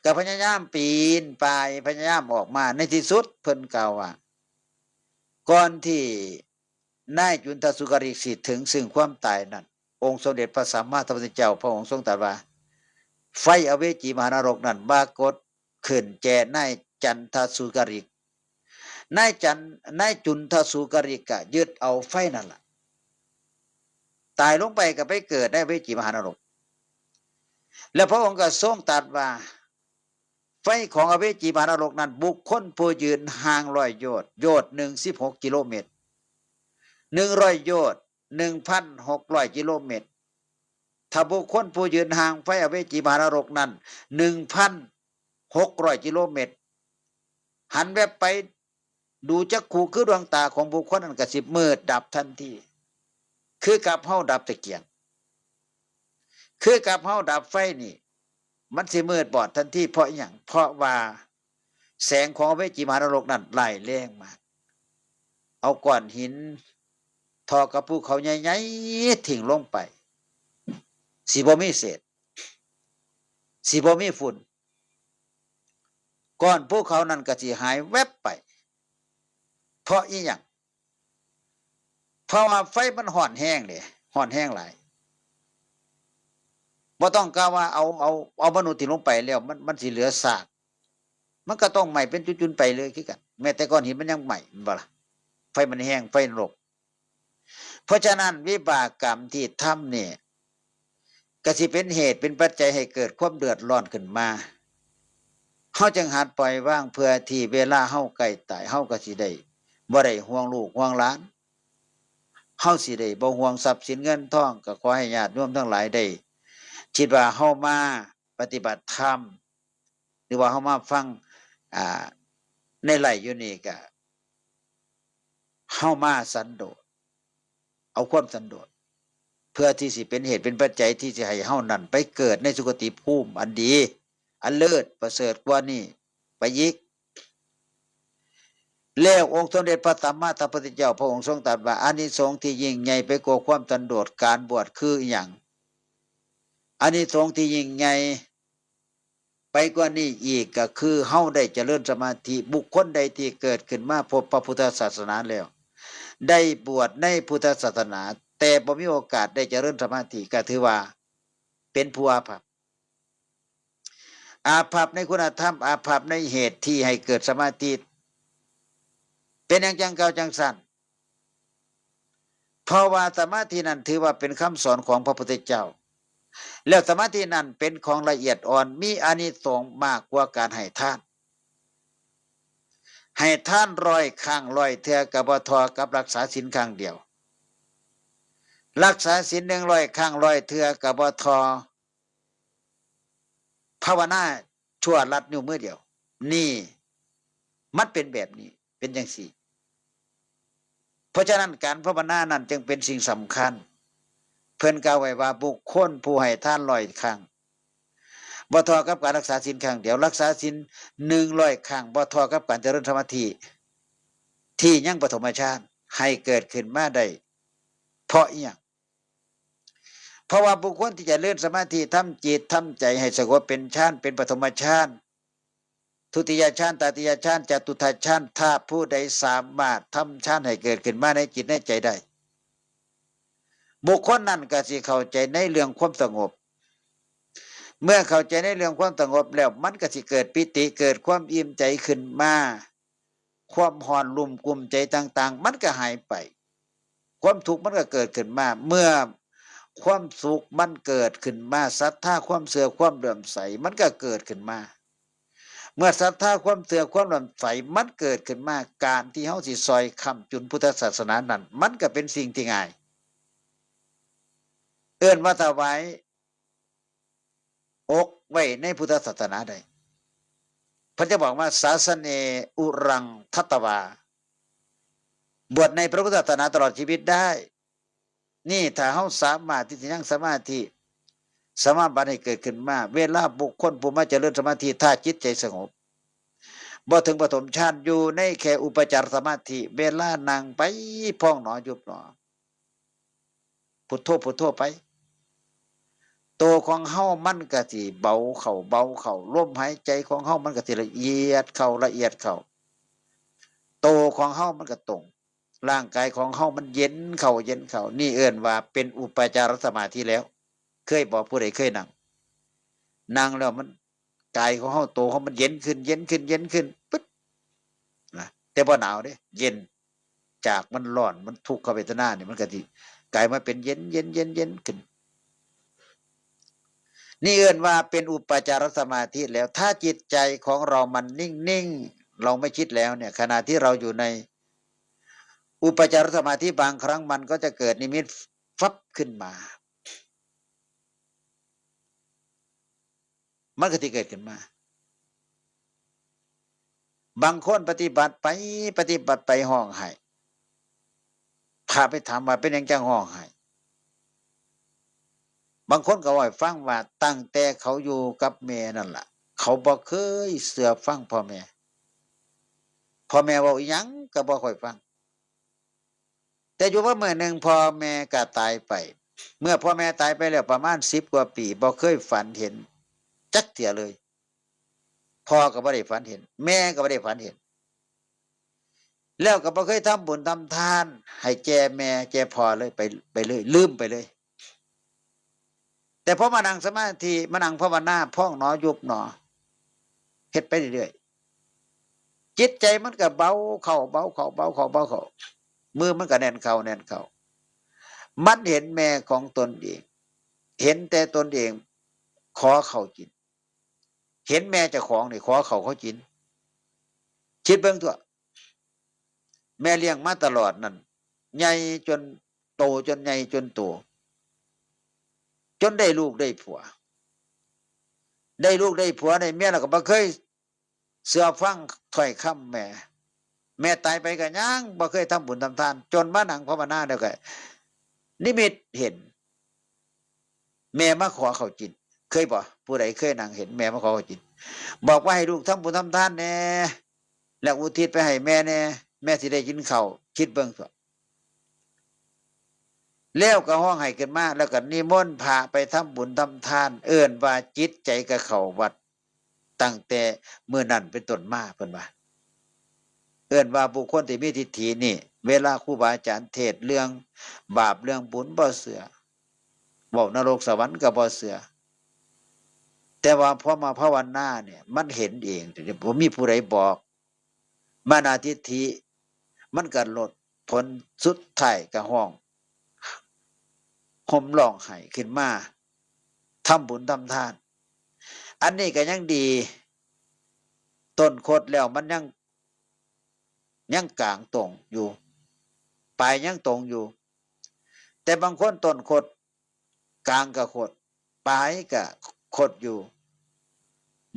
ก็พยายามปีนป่าย พยายามออกมา ในที่สุดเพิ่นกล่าวว่า ก่อนที่นายจุนทสุกริกสิถึงซึ่งความตายนั้น องค์สมเด็จพระสัมมาสัมพุทธเจ้าพระองค์ทรงตรัสว่า ไฟอเวจีมหานรกนั้นปรากฏขึ้นแก่นายจันทสุกริก นายจัน นายจุนทสุกริกก็ยึดเอาไฟนั่นล่ะ ตายลงไปก็ไปเกิดในอเวจีมหานรก แล้วพระองค์ก็ทรงตรัสว่า ไฟของอเวจีมหานรกนั้น บุคคลผู้ยืนห่างร้อยโยชน์ โยชน์หนึ่งสิบหกกิโลเมตร หนึ่งร้อยโยชน์หนึ่งพันหกร้อยกิโลเมตร ถ้าบุคคลผู้ยืนห่างไฟอเวจีมหานรกนั้นหนึ่งพันหกร้อยกิโลเมตร หันแวบไปดูจักขุคือดวงตาของบุคคลนั้นก็สิมืดดับทันที คือกับเฮาดับตะเกียง คือกับเฮาดับไฟนี่ มันสิมืดบอดทันที เพราะอิหยัง เพราะว่าแสงของอเวจีมหานรกนั้นร้ายแรงมาก เอาก้อนหินท่อกับภูเขาใหญ่ๆ ทิ้งลงไป สิบ่มีเศษ สิบ่มีฝุ่น ก้อนภูเขานั้นก็สิหายแวบไป เพราะอิหยัง เพราะว่าไฟมันฮ้อนแฮงเด้ ฮ้อนแฮงหลาย บ่ต้องกล่าวว่าเอา เอา เอามนุษย์ที่ลงไปแล้ว มัน มันสิเหลือซาก มันก็ต้องไหม้เป็นจุนๆไปเลยคือกัน แม้แต่ก้อนหินมันยังไหม้ แม่นบ่ล่ะ ไฟมันแฮง ไฟนรก เพราะฉะนั้นวิบากกรรมที่ทำนี่ ก็สิเป็นเหตุเป็นปัจจัยให้เกิดความเดือดร้อนขึ้นมา เฮาจึงหัดปล่อยวาง เพื่อที่เวลาเฮาใกล้ตาย เฮาก็สิได้บ่ได้ห่วงลูกห่วงหลาน เฮาสิได้บ่ห่วงทรัพย์สินเงินทอง ก็ขอให้ญาติโยมทั้งหลายได้ คิดว่าเฮามาปฏิบัติธรรม หรือว่าเฮามาฟัง อ่า ในไลฟ์อยู่นี่ก็ เฮามาสันโดษ เอาความสันโดษ เพื่อที่สิเป็นเหตุเป็นปัจจัยที่สิให้เฮานั้นไปเกิดในสุคติภูมิอันดี อันเลิศประเสริฐกว่านี้ไปอีก แล้วองค์สมเด็จพระสัมมาสัมพุทธเจ้าพระองค์ทรงตรัสว่า อานิสงส์ที่ยิ่งใหญ่ไปกว่าความสันโดษการบวชคืออิหยัง อานิสงส์ที่ยิ่งใหญ่ ไปกว่านี้อีกก็คือเฮาได้เจริญสมาธิ บุคคลใดที่เกิดขึ้นมาพบพระพุทธศาสนาแล้ว ได้บวชในพุทธศาสนา แต่บ่มีโอกาสได้เจริญสมาธิ ก็ถือว่าเป็นผู้อาภัพ อาภัพในคุณธรรม อาภัพในเหตุที่ให้เกิดสมาธิ เป็นหยังจั่งกล่าวจั่งซั้น เพราะว่าสมาธินั้นถือว่าเป็นคำสอนของพระพุทธเจ้า แล้วสมาธินั้นเป็นของละเอียดอ่อน มีอานิสงส์มากกว่าการให้ทาน ให้ทานร้อยครั้งร้อยเทื่อก็บ่เท่ากับรักษาศีลครั้งเดียว รักษาศีลหนึ่งร้อยครั้งร้อยเทื่อก็บ่เท่าภาวนาชั่วลัดนิ้วมือเดียว นี่มันเป็นแบบนี้ เป็นจั่งซี้ เพราะฉะนั้นการภาวนานั้นจึงเป็นสิ่งสำคัญ เพิ่นกล่าวไว้ว่าบุคคลผู้ให้ทานร้อยครั้ง บ่เท่ากับการรักษาศีลครั้งเดียว รักษาศีลหนึ่งร้อยครั้ง บ่เท่ากับการเจริญสมาธิ ที่ยังปฐมฌานให้เกิดขึ้นมาได้ เพราะอิหยัง เพราะว่าบุคคลที่จะเจริญสมาธิ ทำจิตทำใจให้สงบเป็นฌาน เป็นปฐมฌาน ทุติยฌาน ตติยฌาน จตุตถฌาน ถ้าผู้ใดสามารถทำฌานให้เกิดขึ้นมาในจิตในใจได้ บุคคลนั้นก็สิเข้าใจในเรื่องความสงบ เมื่อเข้าใจในเรื่องความสงบแล้ว มันก็สิเกิดปีติ เกิดความอิ่มใจขึ้นมา ความฮ้อนรุ่มกุ้มใจต่างๆ มันก็หายไป ความทุกข์มันก็เกิดขึ้นมา เมื่อความสุขมันเกิดขึ้นมา ศรัทธา ความเชื่อ ความเลื่อมใส มันก็เกิดขึ้นมา เมื่อศรัทธา ความเชื่อ ความเลื่อมใส มันเกิดขึ้นมา การที่เฮาสิซอยค้ำจุนพุทธศาสนานั้น มันก็เป็นสิ่งที่ง่าย เอิ้นว่าถวายอกไว้ในพุทธศาสนาได้ เพิ่นจะบอกว่า สาสเน อุรัง ทัตตวา บวชในพระพุทธศาสนาตลอดชีวิตได้ นี่ถ้าเฮาสามารถที่จะยังสมาธิ สมาบัติให้เกิดขึ้นมา เวลาบุคคลผู้มาเจริญสมาธิ ถ้าจิตใจสงบ บ่ถึงปฐมฌาน อยู่ในแค่อุปจารสมาธิ เวลานั่งไปพองหนอยุบหนอ พุทโธ พุทโธไป โตของเฮามันก็สิเบาเข้า เบาเข้า ลมหายใจของเฮามันก็สิละเอียดเข้า ละเอียดเข้า โตของเฮามันก็ตรง ร่างกายของเฮามันเย็นเข้า เย็นเข้า นี่เอิ้นว่าเป็นอุปจารสมาธิแล้ว เคยบ่ ผู้ใดเคยนั่ง นั่งแล้วมัน กายของเฮา โตของมันเย็นขึ้น เย็นขึ้น เย็นขึ้น ปึ๊ด นะ แต่บ่หนาวเด้ เย็น จากมันร้อน มันทุกขเวทนานี่ มันก็สิกลายมาเป็นเย็น เย็น เย็น เย็นขึ้น นี่เอิ้นว่าเป็นอุปจารสมาธิแล้ว ถ้าจิตใจของเรามันนิ่งๆ เราไม่คิดแล้วเนี่ย ขณะที่เราอยู่ในอุปจารสมาธิ บางครั้งมันก็จะเกิดนิมิตฟับขึ้นมา มันก็สิเกิดขึ้นมา บางคนปฏิบัติไป ปฏิบัติไปฮ้องไห้ พระไปถามว่าเป็นหยังจั่งฮ้องไห้ บางคนก็เว้าให้ฟังว่าตั้งแต่เขาอยู่กับแม่นั่นล่ะ เขาบ่เคยเชื่อฟังพ่อแม่ พ่อแม่เว้าอิหยังก็บ่ค่อยฟัง แต่อยู่มามื้อหนึ่งพ่อแม่ก็ตายไป เมื่อพ่อแม่ตายไปแล้วประมาณสิบกว่าปี บ่เคยฝันเห็นจักเทื่อเลย พ่อก็บ่ได้ฝันเห็น แม่ก็บ่ได้ฝันเห็น แล้วก็บ่เคยทำบุญทำทานให้แก่แม่แก่พ่อเลย ไป ไปเลย ลืมไปเลย แต่พอมานั่งสมาธิ มานั่งภาวนา พองหนอยุบหนอ เฮ็ดไปเรื่อยๆ จิตใจมันก็เบาเข้า เบาเข้า เบาเข้า เบาเข้า มือมันก็แน่นเข้า แน่นเข้า มันเห็นแม่ของตนเอง เห็นแต่ตนเองขอข้าวกิน เห็นแม่เจ้าของนี่ขอข้าวเขากิน คิดเบิ่งตั่ว แม่เลี้ยงมาตลอดนั่น ใหญ่จนโต จนใหญ่จนโต จนได้ลูกได้ผัว ได้ลูกได้ผัวได้เมียแล้วก็บ่เคยเชื่อฟังถ้อยคำแม่ แม่ตายไปก็ยังบ่เคยทำบุญทำทาน จนมานั่งภาวนาแล้วก็นิมิตเห็น แม่มาขอข้าวกิน เคยบ่ ผู้ใดเคยนั่งเห็นแม่มาขอข้าวกิน บอกว่าให้ลูกทำบุญทำทานแหน่ แล้วอุทิศไปให้แม่แหน่ แม่สิได้กินข้าว คิดเบิ่งตั่ว แล้วก็ฮ้องไห้ขึ้นมา แล้วก็นิมนต์พระไปทำบุญทำทาน เอิ้นว่าจิตใจก็เข้าวัด ตั้งแต่มื้อนั้นเป็นต้นมา เพิ่นว่า เอิ้นว่าบุคคลที่มีทิฏฐินี่ เวลาครูบาอาจารย์เทศน์เรื่องบาปเรื่องบุญบ่เชื่อ เว้านรกสวรรค์ก็บ่เชื่อ แต่ว่าพอมาภาวนาเนี่ย มันเห็นเอง บ่มีผู้ใดบอก มานะทิฏฐิ มันก็ลด ผลสุดท้ายก็ฮ้อง ห่มร้องไห้ขึ้นมา ทำบุญทำทาน อันนี้ก็ยังดี ต้นคดแล้วมันยัง ยังกลางตรงอยู่ ปลายยังตรงอยู่ แต่บางคนต้นคด กลางก็คด ปลายก็คดอยู่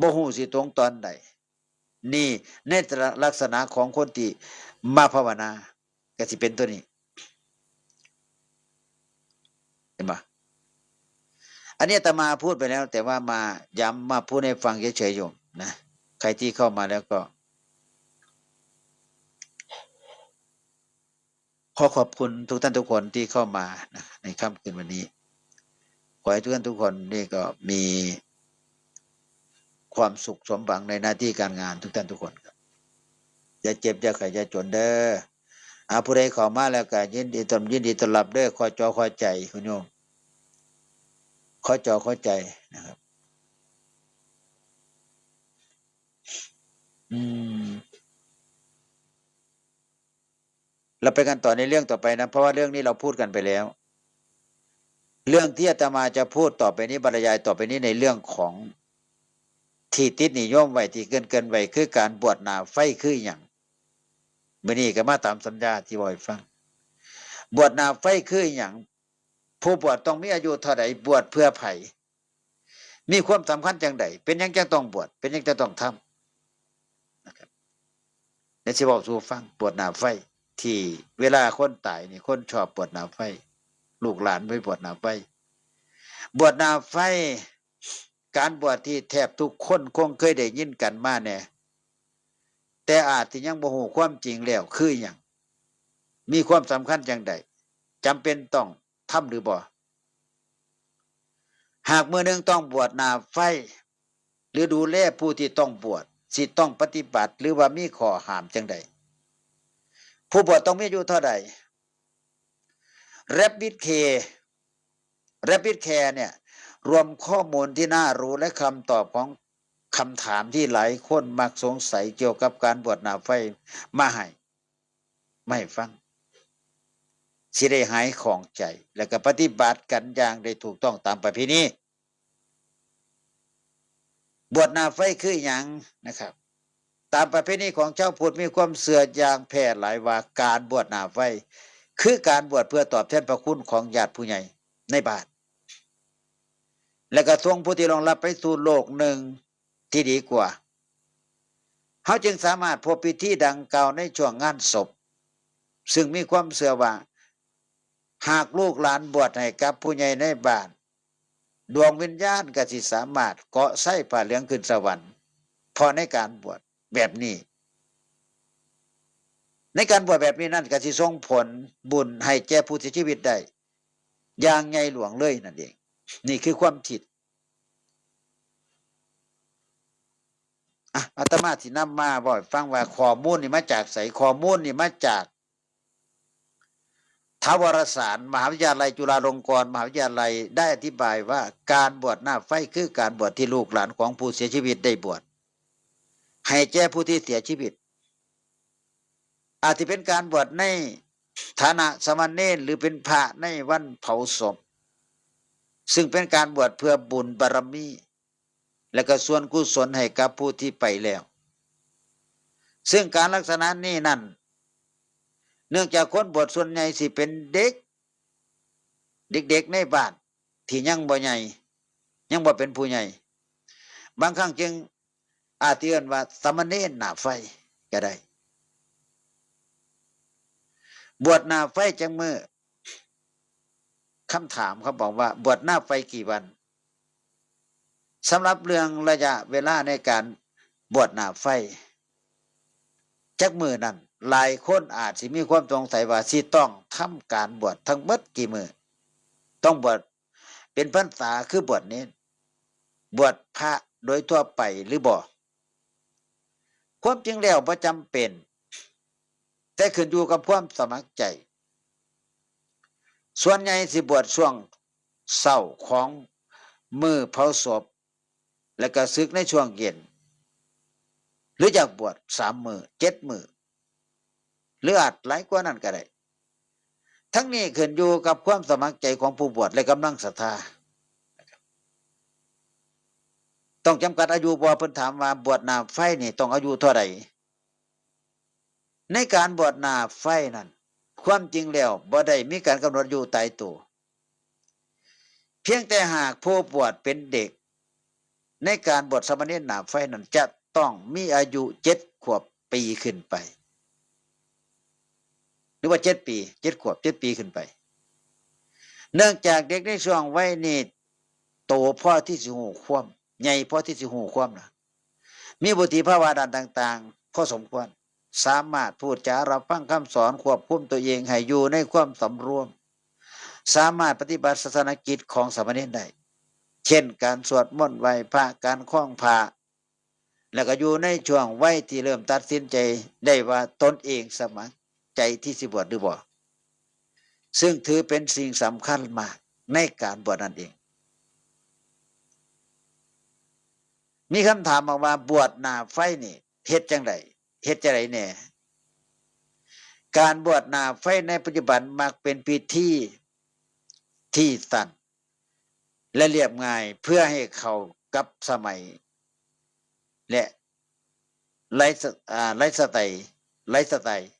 บ่ฮู้สิตรงตอนใด นี่ในลักษณะของคนที่มาภาวนา ก็สิเป็นตัวนี้ เห็นปะ อันนี้อาตมาพูดไปแล้ว แต่ว่ามาย้ำมาพูดให้ฟังเฉยๆ โยมนะ ใครที่เข้ามาแล้วก็ ขอขอบคุณทุกท่านทุกคนที่เข้ามานะ ในค่ำคืนวันนี้ ขอให้ทุกท่านทุกคนนี่ก็มีความสุขสมหวังในหน้าที่การงานทุกท่านทุกคนครับ อย่าเจ็บอย่าไข้อย่าจนเด้อ อ่า ผู้ใดเข้ามาแล้วก็ยินดีต้อน ยินดีต้อนรับเด้อ ขอจอขอใจคุณโยม ขอจอขอใจนะครับ อืม เราไปกันต่อในเรื่องต่อไปนะ เพราะว่าเรื่องนี้เราพูดกันไปแล้ว เรื่องที่อาตมาจะพูดต่อไปนี้ บรรยายต่อไปนี้ในเรื่องของที่ติดนิยมไว้ ที่เกริ่นๆ ไว้ คือการบวชหน้าไฟคือหยัง มื้อนี้ก็มาตามสัญญาที่บอกให้ฟัง บวชหน้าไฟคือหยัง ผู้บวชต้องมีอายุเท่าใด บวชเพื่อไผ มีความสำคัญจังใด เป็นหยังจังต้องบวช เป็นหยังจังต้องทำนะครับ เดี๋ยวสิบอกสู่ฟัง บวชหน้าไฟ ที่เวลาคนตายนี่ คนชอบบวชหน้าไฟ ลูกหลานไปบวชหน้าไฟ บวชหน้าไฟ การบวชที่แทบทุกคนคงเคยได้ยินกันมาแน่ แต่อาจสิยังบ่ฮู้ความจริงแล้วคือหยัง มีความสำคัญจังใด จำเป็นต้องทำหรือบ่ หากมื้อหนึ่งต้องบวชหน้าไฟ หรือดูแลผู้ที่ต้องบวช สิต้องปฏิบัติ หรือว่ามีข้อห้ามจังใด ผู้บวชต้องมีอายุเท่าใด Rabbit K Rabbit Care เนี่ย รวมข้อมูลที่น่ารู้และคำตอบของคำถามที่หลายคนมักสงสัยเกี่ยวกับการบวชหน้าไฟมาให้ มาให้ฟัง สิได้หายข้องใจ และก็ปฏิบัติกันอย่างได้ถูกต้องตามประเพณี บวชหน้าไฟคือหยังนะครับ ตามประเพณีของชาวพุทธมีความเชื่ออย่างแพร่หลายว่าการบวชหน้าไฟ คือการบวชเพื่อตอบแทนพระคุณของญาติผู้ใหญ่ในบ้าน และก็ส่งผู้ที่ล่วงลับไปสู่โลกหนึ่งที่ดีกว่า เฮาจึงสามารถพบพิธีดังกล่าวในช่วงงานศพ ซึ่งมีความเชื่อว่า หากลูกหลานบวชให้กับผู้ใหญ่ในบ้าน ดวงวิญญาณก็สิสามารถเกาะไส้ผ้าเหลืองขึ้นสวรรค์ เพราะในการบวชแบบนี้ ในการบวชแบบนี้นั่นก็สิส่งผลบุญให้แก่ผู้เสียชีวิตได้ อย่างใหญ่หลวงเลยนั่นเอง นี่คือความคิด อ่ะ อาตมาสินำมาบอกให้ฟังว่าข้อมูลนี่มาจากไส ข้อมูลนี่มาจาก ทวารสาร มหาวิทยาลัยจุฬาลงกรณ์มหาวิทยาลัยได้อธิบายว่าการบวชหน้าไฟคือการบวชที่ลูกหลานของผู้เสียชีวิตได้บวช ให้แก่ผู้ที่เสียชีวิต อาจจะเป็นการบวชในฐานะสามเณร หรือเป็นพระในวันเผาศพ ซึ่งเป็นการบวชเพื่อบุญบารมี และก็ส่วนกุศลให้กับผู้ที่ไปแล้ว ซึ่งการลักษณะนี้นั่น เนื่องจากคนบวชส่วนใหญ่สิเป็นเด็ก เด็กๆในบ้านที่ยังบ่ใหญ่ ยังบ่เป็นผู้ใหญ่ บางครั้งจึงอาจสิเอิ้นว่าสามเณรหน้าไฟก็ได้ บวชหน้าไฟจักมื้อ คำถามเขาบอกว่าบวชหน้าไฟกี่วัน สำหรับเรื่องระยะเวลาในการบวชหน้าไฟจักมื้อนั้น หลายคนอาจสิมีความสงสัยว่าสิต้องทำการบวชทั้งหมดกี่มื้อ ต้องบวชเป็นพรรษาคือบวชเณร บวชพระโดยทั่วไปหรือบ่ ความจริงแล้วบ่จำเป็น แต่ขึ้นอยู่กับความสมัครใจ ส่วนใหญ่สิบวชช่วงเช้าของมื้อเผาศพ แล้วก็สึกในช่วงเย็น หรืออยากบวชสามมื้อ เจ็ดมื้อ หรืออาจหลายกว่านั้นก็ได้ ทั้งนี้ขึ้นอยู่กับความสมัครใจของผู้บวชและกำลังศรัทธา ต้องจำกัดอายุบ่ เพิ่นถามว่าบวชหน้าไฟนี่ต้องอายุเท่าใด ในการบวชหน้าไฟนั้น ความจริงแล้วบ่ได้มีการกำหนดอายุตายตัว เพียงแต่หากผู้บวชเป็นเด็ก ในการบวชสามเณรหน้าไฟนั้นจะต้องมีอายุเจ็ดขวบปีขึ้นไป หรือว่าเจ็ดปี เจ็ดขวบ เจ็ดปีขึ้นไป เนื่องจากเด็กในช่วงวัยนี้โตพอที่สิฮู้ความ ใหญ่พอที่สิฮู้ความนะ มีวุฒิภาวะด้านต่างๆ พอสมควร สามารถพูดจารับฟังคำสอน ควบคุมตัวเองให้อยู่ในความสำรวม สามารถปฏิบัติศาสนกิจของสามเณรได้ เช่นการสวดมนต์ไหว้พระ การคล้องผ้า แล้วก็อยู่ในช่วงวัยที่เริ่มตัดสินใจได้ว่าตนเองสมัครใจที่สิบวชหรือบ่ ซึ่งถือเป็นสิ่งสำคัญมากในการบวชนั่นเอง มีคำถามออกมา บวชหน้าไฟนี่เฮ็ดจังได เฮ็ดจังไดแน่ การบวชหน้าไฟในปัจจุบันมักเป็นพิธีที่สั้นและเรียบง่าย เพื่อให้เข้ากับสมัย และไลฟ์ส- อ่า ไลฟ์สไตล์ ไลฟ์สไตล์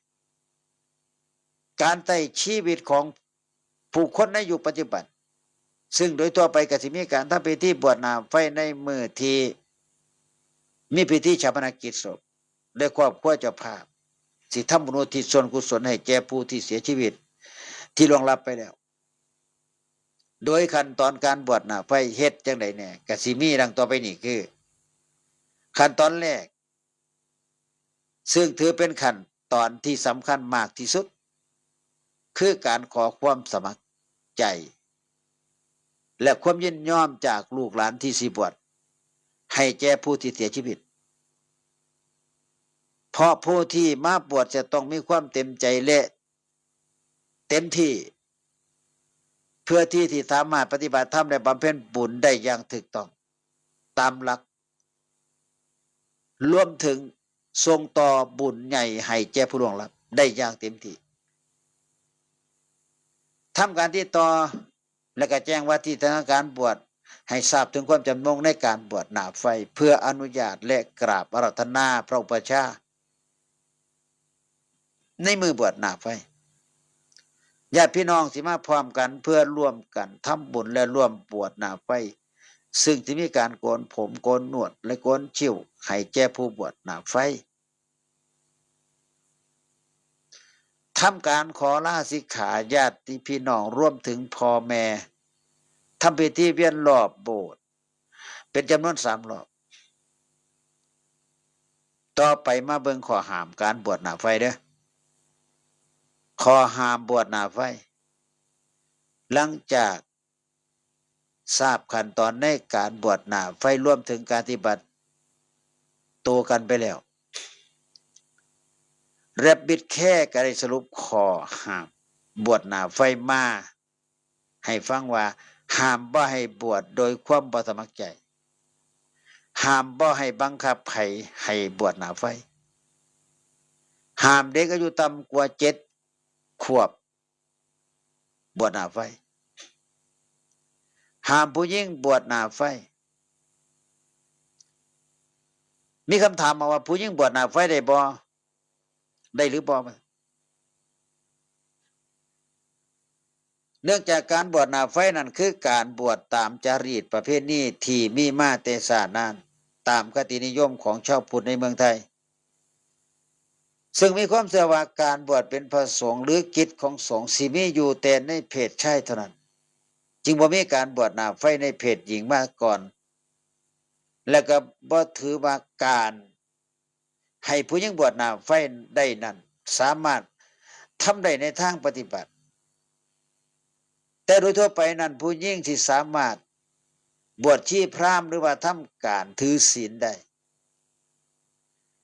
การใช้ชีวิตของผู้คนในยุคปัจจุบัน ซึ่งโดยทั่วไปก็สิมีการทำพิธีบวชหน้าไฟในมื้อที่มีพิธีฌาปนกิจศพ และครอบครัวเจ้าภาพสิทำบุญอุทิศส่วนกุศลให้แก่ผู้ที่เสียชีวิต ที่ล่วงลับไปแล้ว โดยขั้นตอนการบวชหน้าไฟเฮ็ดจังใดแน่ ก็สิมีดังต่อไปนี้คือ ขั้นตอนแรก ซึ่งถือเป็นขั้นตอนที่สำคัญมากที่สุด คือการขอความสมัครใจ และความยินยอมจากลูกหลานที่สิบวชให้แก่ผู้ที่เสียชีวิต เพราะผู้ที่มาบวชจะต้องมีความเต็มใจและเต็มที่ เพื่อที่ที่สามารถปฏิบัติธรรมและบำเพ็ญบุญได้อย่างถูกต้องตามหลัก รวมถึงส่งต่อบุญใหญ่ให้แก่ผู้ล่วงลับได้อย่างเต็มที่ ทำการติดต่อ และก็แจ้งว่าที่ทางการบวชให้ทราบถึงความจำนงในการบวชหน้าไฟ เพื่ออนุญาตและกราบอาราธนาพระอุปัชฌาย์ ในมื้อบวชหน้าไฟ ญาติพี่น้องสิมาพร้อมกันเพื่อร่วมกันทำบุญและร่วมบวชหน้าไฟ ซึ่งสิมีการโกนผมโกนหนวดและโกนคิ้วให้แก่ผู้บวชหน้าไฟ ทำการขอลาสิกขา ญาติพี่น้องรวมถึงพ่อแม่ ทำพิธีเวียนรอบโบสถ์เป็นจำนวนสามรอบ ต่อไปมาเบิ่งข้อห้ามการบวชหน้าไฟเด้อ ข้อห้ามบวชหน้าไฟ หลังจากทราบขั้นตอนในการบวชหน้าไฟรวมถึงการปฏิบัติตัวกันไปแล้ว Rabbit Care ก็ได้สรุปข้อห้ามบวชหน้าไฟมาให้ฟังว่า ห้ามบ่ให้บวชโดยความบ่สมัครใจ ห้ามบ่ให้บังคับไผให้บวชหน้าไฟ ห้ามเด็กอายุต่ำกว่าเจ็ดขวบ บวชหน้าไฟ ห้ามผู้หญิงบวชหน้าไฟ มีคำถามมาว่าผู้หญิงบวชหน้าไฟได้บ่ ได้หรือบ่ เนื่องจากการบวชหน้าไฟนั้นคือการบวชตามจารีตประเพณีที่มีมาแต่ช้านาน ตามคตินิยมของชาวพุทธในเมืองไทย ซึ่งมีความเชื่อว่าการบวชเป็นพระสงฆ์หรือกิจของสงฆ์สิมีอยู่แต่ในเพศชายเท่านั้น จึงบ่มีการบวชหน้าไฟในเพศหญิงมาก่อน และก็บ่ถือว่าการให้ผู้หญิงบวชหน้าไฟได้นั้น สามารถทำได้ในทางปฏิบัติ แต่โดยทั่วไปนั้นผู้หญิงที่สามารถบวชชีพราหมณ์หรือว่าทำการถือศีลได้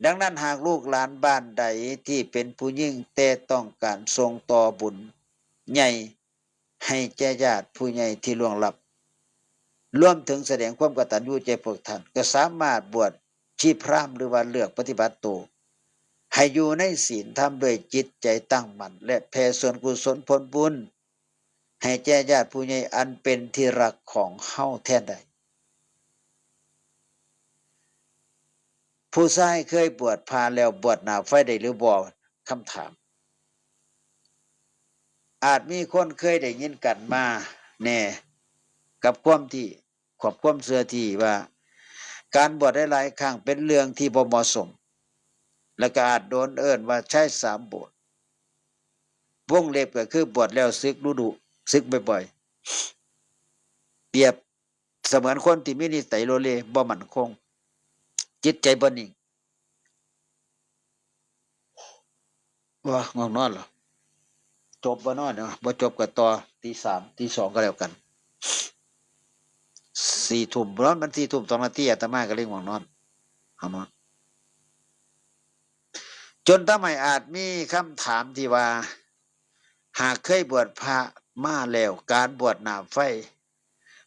ดังนั้นหากลูกหลานบ้านใดที่เป็นผู้หญิงแต่ต้องการส่งต่อบุญใหญ่ให้แก่ญาติผู้ใหญ่ที่ล่วงลับ รวมถึงแสดงความกตัญญูแก่พวกท่าน ก็สามารถบวชชีพราหมณ์หรือว่าเลือกปฏิบัติตัว ให้อยู่ในศีลธรรมด้วยจิตใจตั้งมั่น และแผ่ส่วนกุศลผลบุญ ให้แก่ญาติผู้ใหญ่อันเป็นที่รักของเฮาแทนได้ ผู้ชายเคยบวชพราหมณ์แล้วบวชหน้าไฟได้หรือบ่ คำถาม อาจมีคนเคยได้ยินกันมาแน่ กับความที่ กับความเชื่อที่ว่า การบวชหลายๆครั้งเป็นเรื่องที่บ่เหมาะสม และก็อาจโดนเอิ้นว่าชายสามโบสถ์ วงเล็บก็คือบวชแล้วสึกดุๆ สึกบ่อยๆ เปรียบเสมือนคนที่มีนิสัยโลเล บ่มั่นคง จิตใจบ่นิ่ง ว่าง่วงนอนเหรอ จบบ่นอนเนาะ บ่จบก็ต่อตีสาม ตีสองก็แล้วกัน สี่ทุ่ม เพราะมันสี่ทุ่มสองนาที อาตมาก็เลยง่วงนอน เอามา จนทำให้อาจมีคำถามที่ว่า หากเคยบวชพระมาแล้ว การบวชหน้าไฟ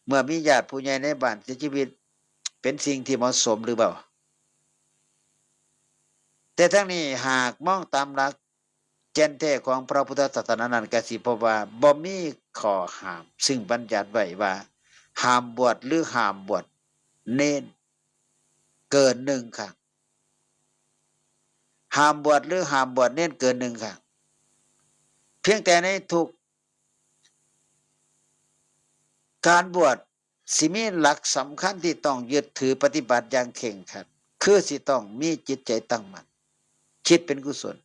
เมื่อมีญาติผู้ใหญ่ในบ้านเสียชีวิต เป็นสิ่งที่เหมาะสมหรือเปล่า แต่ทั้งนี้หากมองตามหลักแก่นแท้ของพระพุทธศาสนานั้น ก็สิพบว่าบ่มีข้อห้ามซึ่งบัญญัติไว้ว่า ห้ามบวชหรือห้ามบวชเณรเกินหนึ่งครั้ง ห้ามบวชหรือห้ามบวชเณรเกินหนึ่งครั้ง เพียงแต่ในทุกการบวชสิมีหลักสำคัญที่ต้องยึดถือปฏิบัติอย่างเคร่งครัด คือสิต้องมีจิตใจตั้งมั่น คิดเป็นกุศล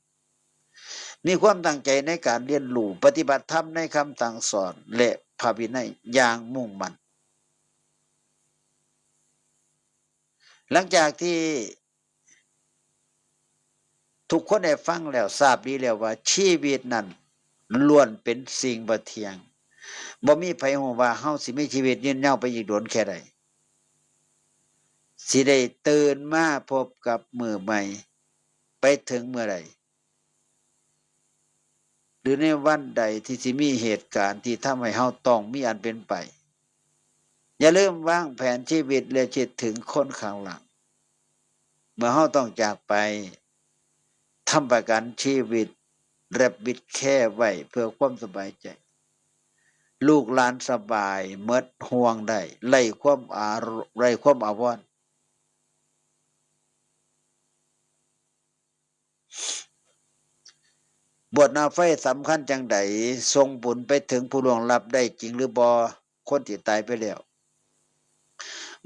มีความตั้งใจในการเรียนรู้ปฏิบัติธรรมในคำสั่งสอนและพระวินัยอย่างมุ่งมั่น หลังจากที่ทุกคนได้ฟังแล้วทราบดีแล้วว่าชีวิตนั้นล้วนเป็นสิ่งบ่เที่ยง บ่มีไผฮู้ว่าเฮาสิมีชีวิตยืนยาวไปอีกโดนแค่ใด สิได้ตื่นมาพบกับมื้อใหม่ไปถึงเมื่อใด หรือในวันใดที่สิมีเหตุการณ์ที่ทำให้เฮาต้องมีอันเป็นไป อย่าลืมวางแผนชีวิตและคิดถึงคนข้างหลัง เมื่อเฮาต้องจากไป ทำประกันชีวิตและบิดแค่ไว้เพื่อความสบายใจ ลูกหลานสบายหมดห่วงได้ ไร้ความอา ไร้ความอาวรณ์ บวชหน้าไฟสำคัญจังใด ส่งบุญไปถึงผู้ล่วงลับได้จริงหรือบ่ คนที่ตายไปแล้ว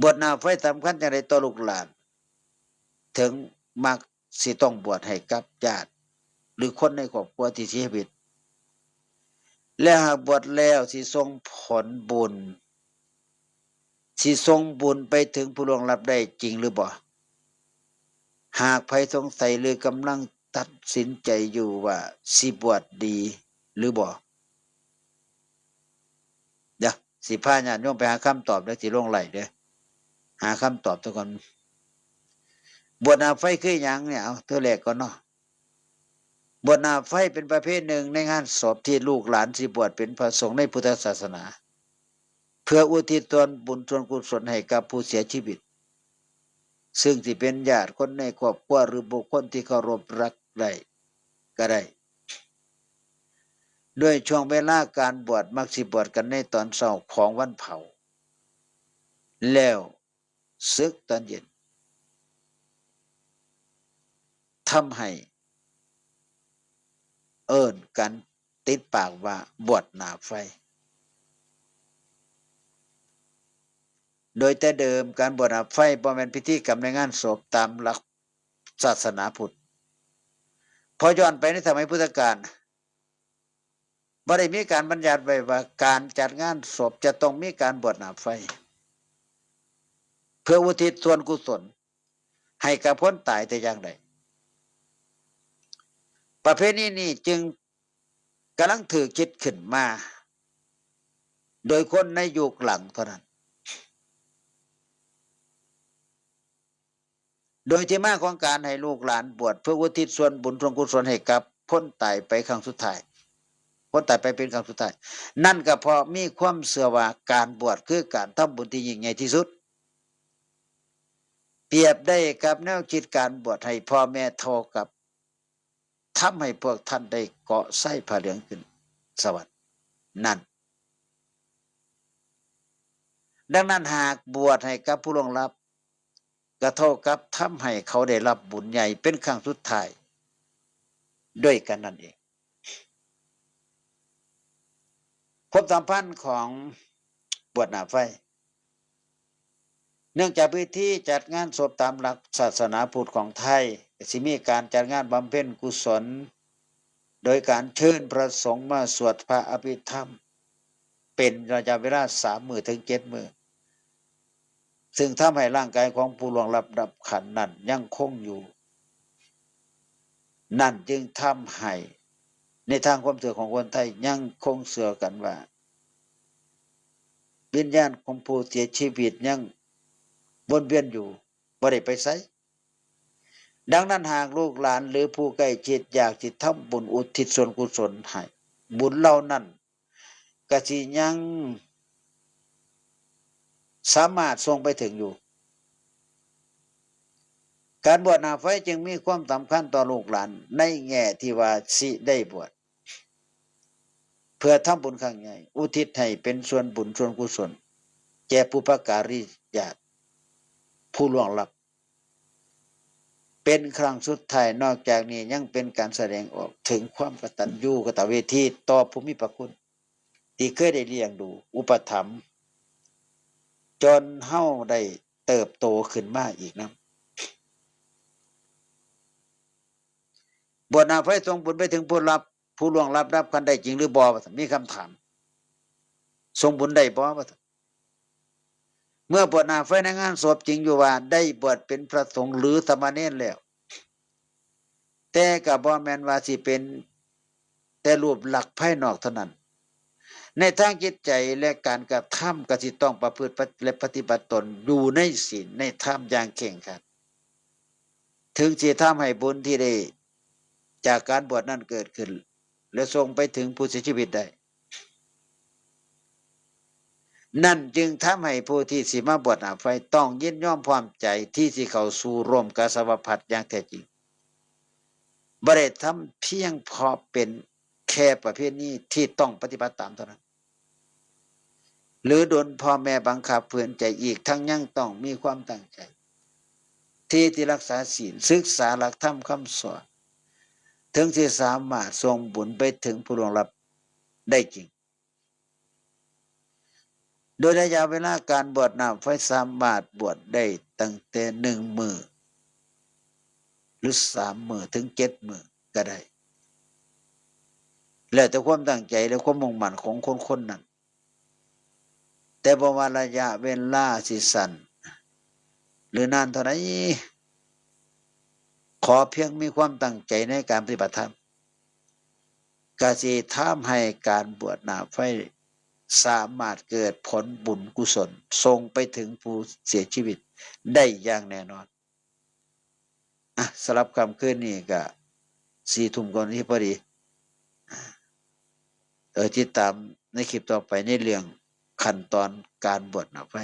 บวชหน้าไฟสำคัญจังใดต่อลูกหลาน ถึงมักสิต้องบวชให้กับญาติ หรือคนในครอบครัวที่เสียชีวิต และหากบวชแล้วสิส่งผลบุญ สิส่งบุญไปถึงผู้ล่วงลับได้จริงหรือบ่ หากไผสงสัยหรือกำลังตัดสินใจอยู่ว่าสิบวชดีหรือบ่ เดี๋ยวสิพาญาติโยมไปหาคำตอบเด้อ สิลงไลฟ์เด้อ หาคำตอบซะก่อน บวชหน้าไฟคือหยังเนี่ย เอาเทื่อแรกก่อนเนาะ บวชหน้าไฟเป็นประเพณีหนึ่งในงานศพที่ลูกหลานสิบวชเป็นพระสงฆ์ในพุทธศาสนา เพื่ออุทิศส่วนบุญส่วนกุศลให้กับผู้เสียชีวิต ซึ่งสิเป็นญาติคนในครอบครัวหรือบุคคลที่เคารพรักได้ก็ได้ โดยช่วงเวลาการบวชมักสิบวชกันในตอนเช้าของวันเผา แล้ว สึกตอนเย็น ทำให้เอิ้นกันติดปากว่าบวชหน้าไฟ โดยแต่เดิมการบวชหน้าไฟบ่แม่นพิธีกรรมในงานศพตามหลักศาสนาพุทธ พอย้อนไปในสมัยพุทธกาล บ่ได้มีการบัญญัติไว้ว่าการจัดงานศพจะต้องมีการบวชหน้าไฟ เพื่ออุทิศส่วนกุศลให้กับคนตายแต่อย่างใด ประเพณีนี้จึงกำลังถูกคิดขึ้นมา โดยคนในยุคหลังเท่านั้น โดยที่มาของการให้ลูกหลานบวชเพื่ออุทิศส่วนบุญส่วนกุศลให้กับคนตายไปครั้งสุดท้าย คนตายไปเป็นครั้งสุดท้าย นั่นก็เพราะมีความเชื่อว่าการบวชคือการทำบุญที่ยิ่งใหญ่ที่สุด เปรียบได้กับแนวคิดการบวชให้พ่อแม่เท่ากับทำให้พวกท่านได้เกาะไส้ผ้าเหลืองขึ้นสวรรค์นั่น ดังนั้นหากบวชให้กับผู้ล่วงลับ ก็เท่ากับทำให้เขาได้รับบุญใหญ่เป็นครั้งสุดท้ายด้วยกันนั่นเอง ความสัมพันธ์ของบวชหน้าไฟ เนื่องจากพิธีจัดงานศพตามหลักศาสนาพุทธของไทย สิมีการจัดงานบำเพ็ญกุศล โดยการเชิญพระสงฆ์มาสวดพระอภิธรรม เป็นระยะเวลาสามมื้อถึงเจ็ดมื้อ ซึ่งทำให้ร่างกายของผู้ล่วงลับดับขันธ์นั้นยังคงอยู่ นั่นจึงทำให้ในทางความเชื่อของคนไทยยังคงเชื่อกันว่า วิญญาณของผู้เสียชีวิตยังวนเวียนอยู่ บ่ได้ไปไส ดังนั้นหากลูกหลานหรือผู้ใกล้ชิดอยากสิทำบุญอุทิศส่วนกุศลให้ บุญเหล่านั้นก็สิยังสามารถส่งไปถึงอยู่ การบวชหน้าไฟจึงมีความสำคัญต่อลูกหลานในแง่ที่ว่าสิได้บวช เพื่อทำบุญครั้งใหญ่ อุทิศให้เป็นส่วนบุญส่วนกุศล แก่บุพการีญาติผู้ล่วงลับ เป็นครั้งสุดท้าย นอกจากนี้ยังเป็นการแสดงออกถึงความกตัญญูกตเวทีต่อผู้มีพระคุณ ที่เคยได้เลี้ยงดูอุปถัมภ์จนเฮาได้เติบโตขึ้นมาอีกนำ บวชหน้าไฟส่งบุญไปถึงผู้รับ ผู้ล่วงลับดับขันธ์ได้จริงหรือบ่ ว่าซั่น มีคำถาม ส่งบุญได้บ่ ว่าซั่น เมื่อบวชหน้าไฟในงานศพจริงอยู่ว่าได้บวชเป็นพระสงฆ์หรือสามเณรแล้ว แต่ก็บ่แม่นว่าสิเป็นแต่รูปลักษณ์ภายนอกเท่านั้น ในทางจิตใจและการกระทำก็สิต้องประพฤติและปฏิบัติตนอยู่ในศีลในธรรมอย่างเคร่งครัด ถึงสิทำให้บุญที่ได้จากการบวชนั้นเกิดขึ้น และส่งไปถึงผู้เสียชีวิตได้ นั่นจึงทำให้ผู้ที่สิมาบวชหน้าไฟต้องยินยอมพร้อมใจที่สิเข้าสู่ร่วมกาสาวพัสต์อย่างแท้จริง บ่ได้ทำเพียงเพราะเป็นแค่ประเพณีที่ต้องปฏิบัติตามเท่านั้น หรือโดนพ่อแม่บังคับฝืนใจ อีกทั้งยังต้องมีความตั้งใจ ที่ที่รักษาศีล ศึกษาหลักธรรมคำสอน ถึงสิสามารถส่งบุญไปถึงผู้ล่วงลับได้จริง โดยระยะเวลาการบวชหน้าไฟสามารถบวชได้ตั้งแต่หนึ่งมื้อ หรือสามมื้อถึงเจ็ดมื้อก็ได้ แล้วแต่ความตั้งใจและความมุ่งมั่นของคนคนนั้น แต่บ่ว่าระยะเวลาสิสั้นหรือนานเท่าใด ขอเพียงมีความตั้งใจในการปฏิบัติธรรม ก็สิทำให้การบวชหน้าไฟสามารถเกิดผลบุญกุศลส่งไปถึงผู้เสียชีวิตได้อย่างแน่นอน อ่ะ สำหรับค่ำคืนนี้ก็สี่ทุ่มกว่านาทีพอดี เออ ติดตามในคลิปต่อไปในเรื่องขั้นตอนการบวชหน้าไฟ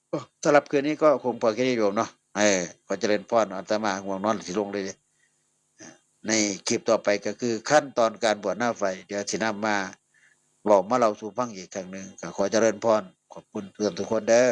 โอ้ สำหรับคืนนี้ก็คงพอแค่นี้โยมเนาะ เออ ขอเจริญพร อาตมาง่วงนอนสิลงเลยเด้ ในคลิปต่อไปก็คือขั้นตอนการบวชหน้าไฟ เดี๋ยวสินำมาเว้ามาเล่าสู่ฟังอีกครั้งหนึ่ง ก็ขอเจริญพร ขอบคุณทุกท่านทุกคนเด้อ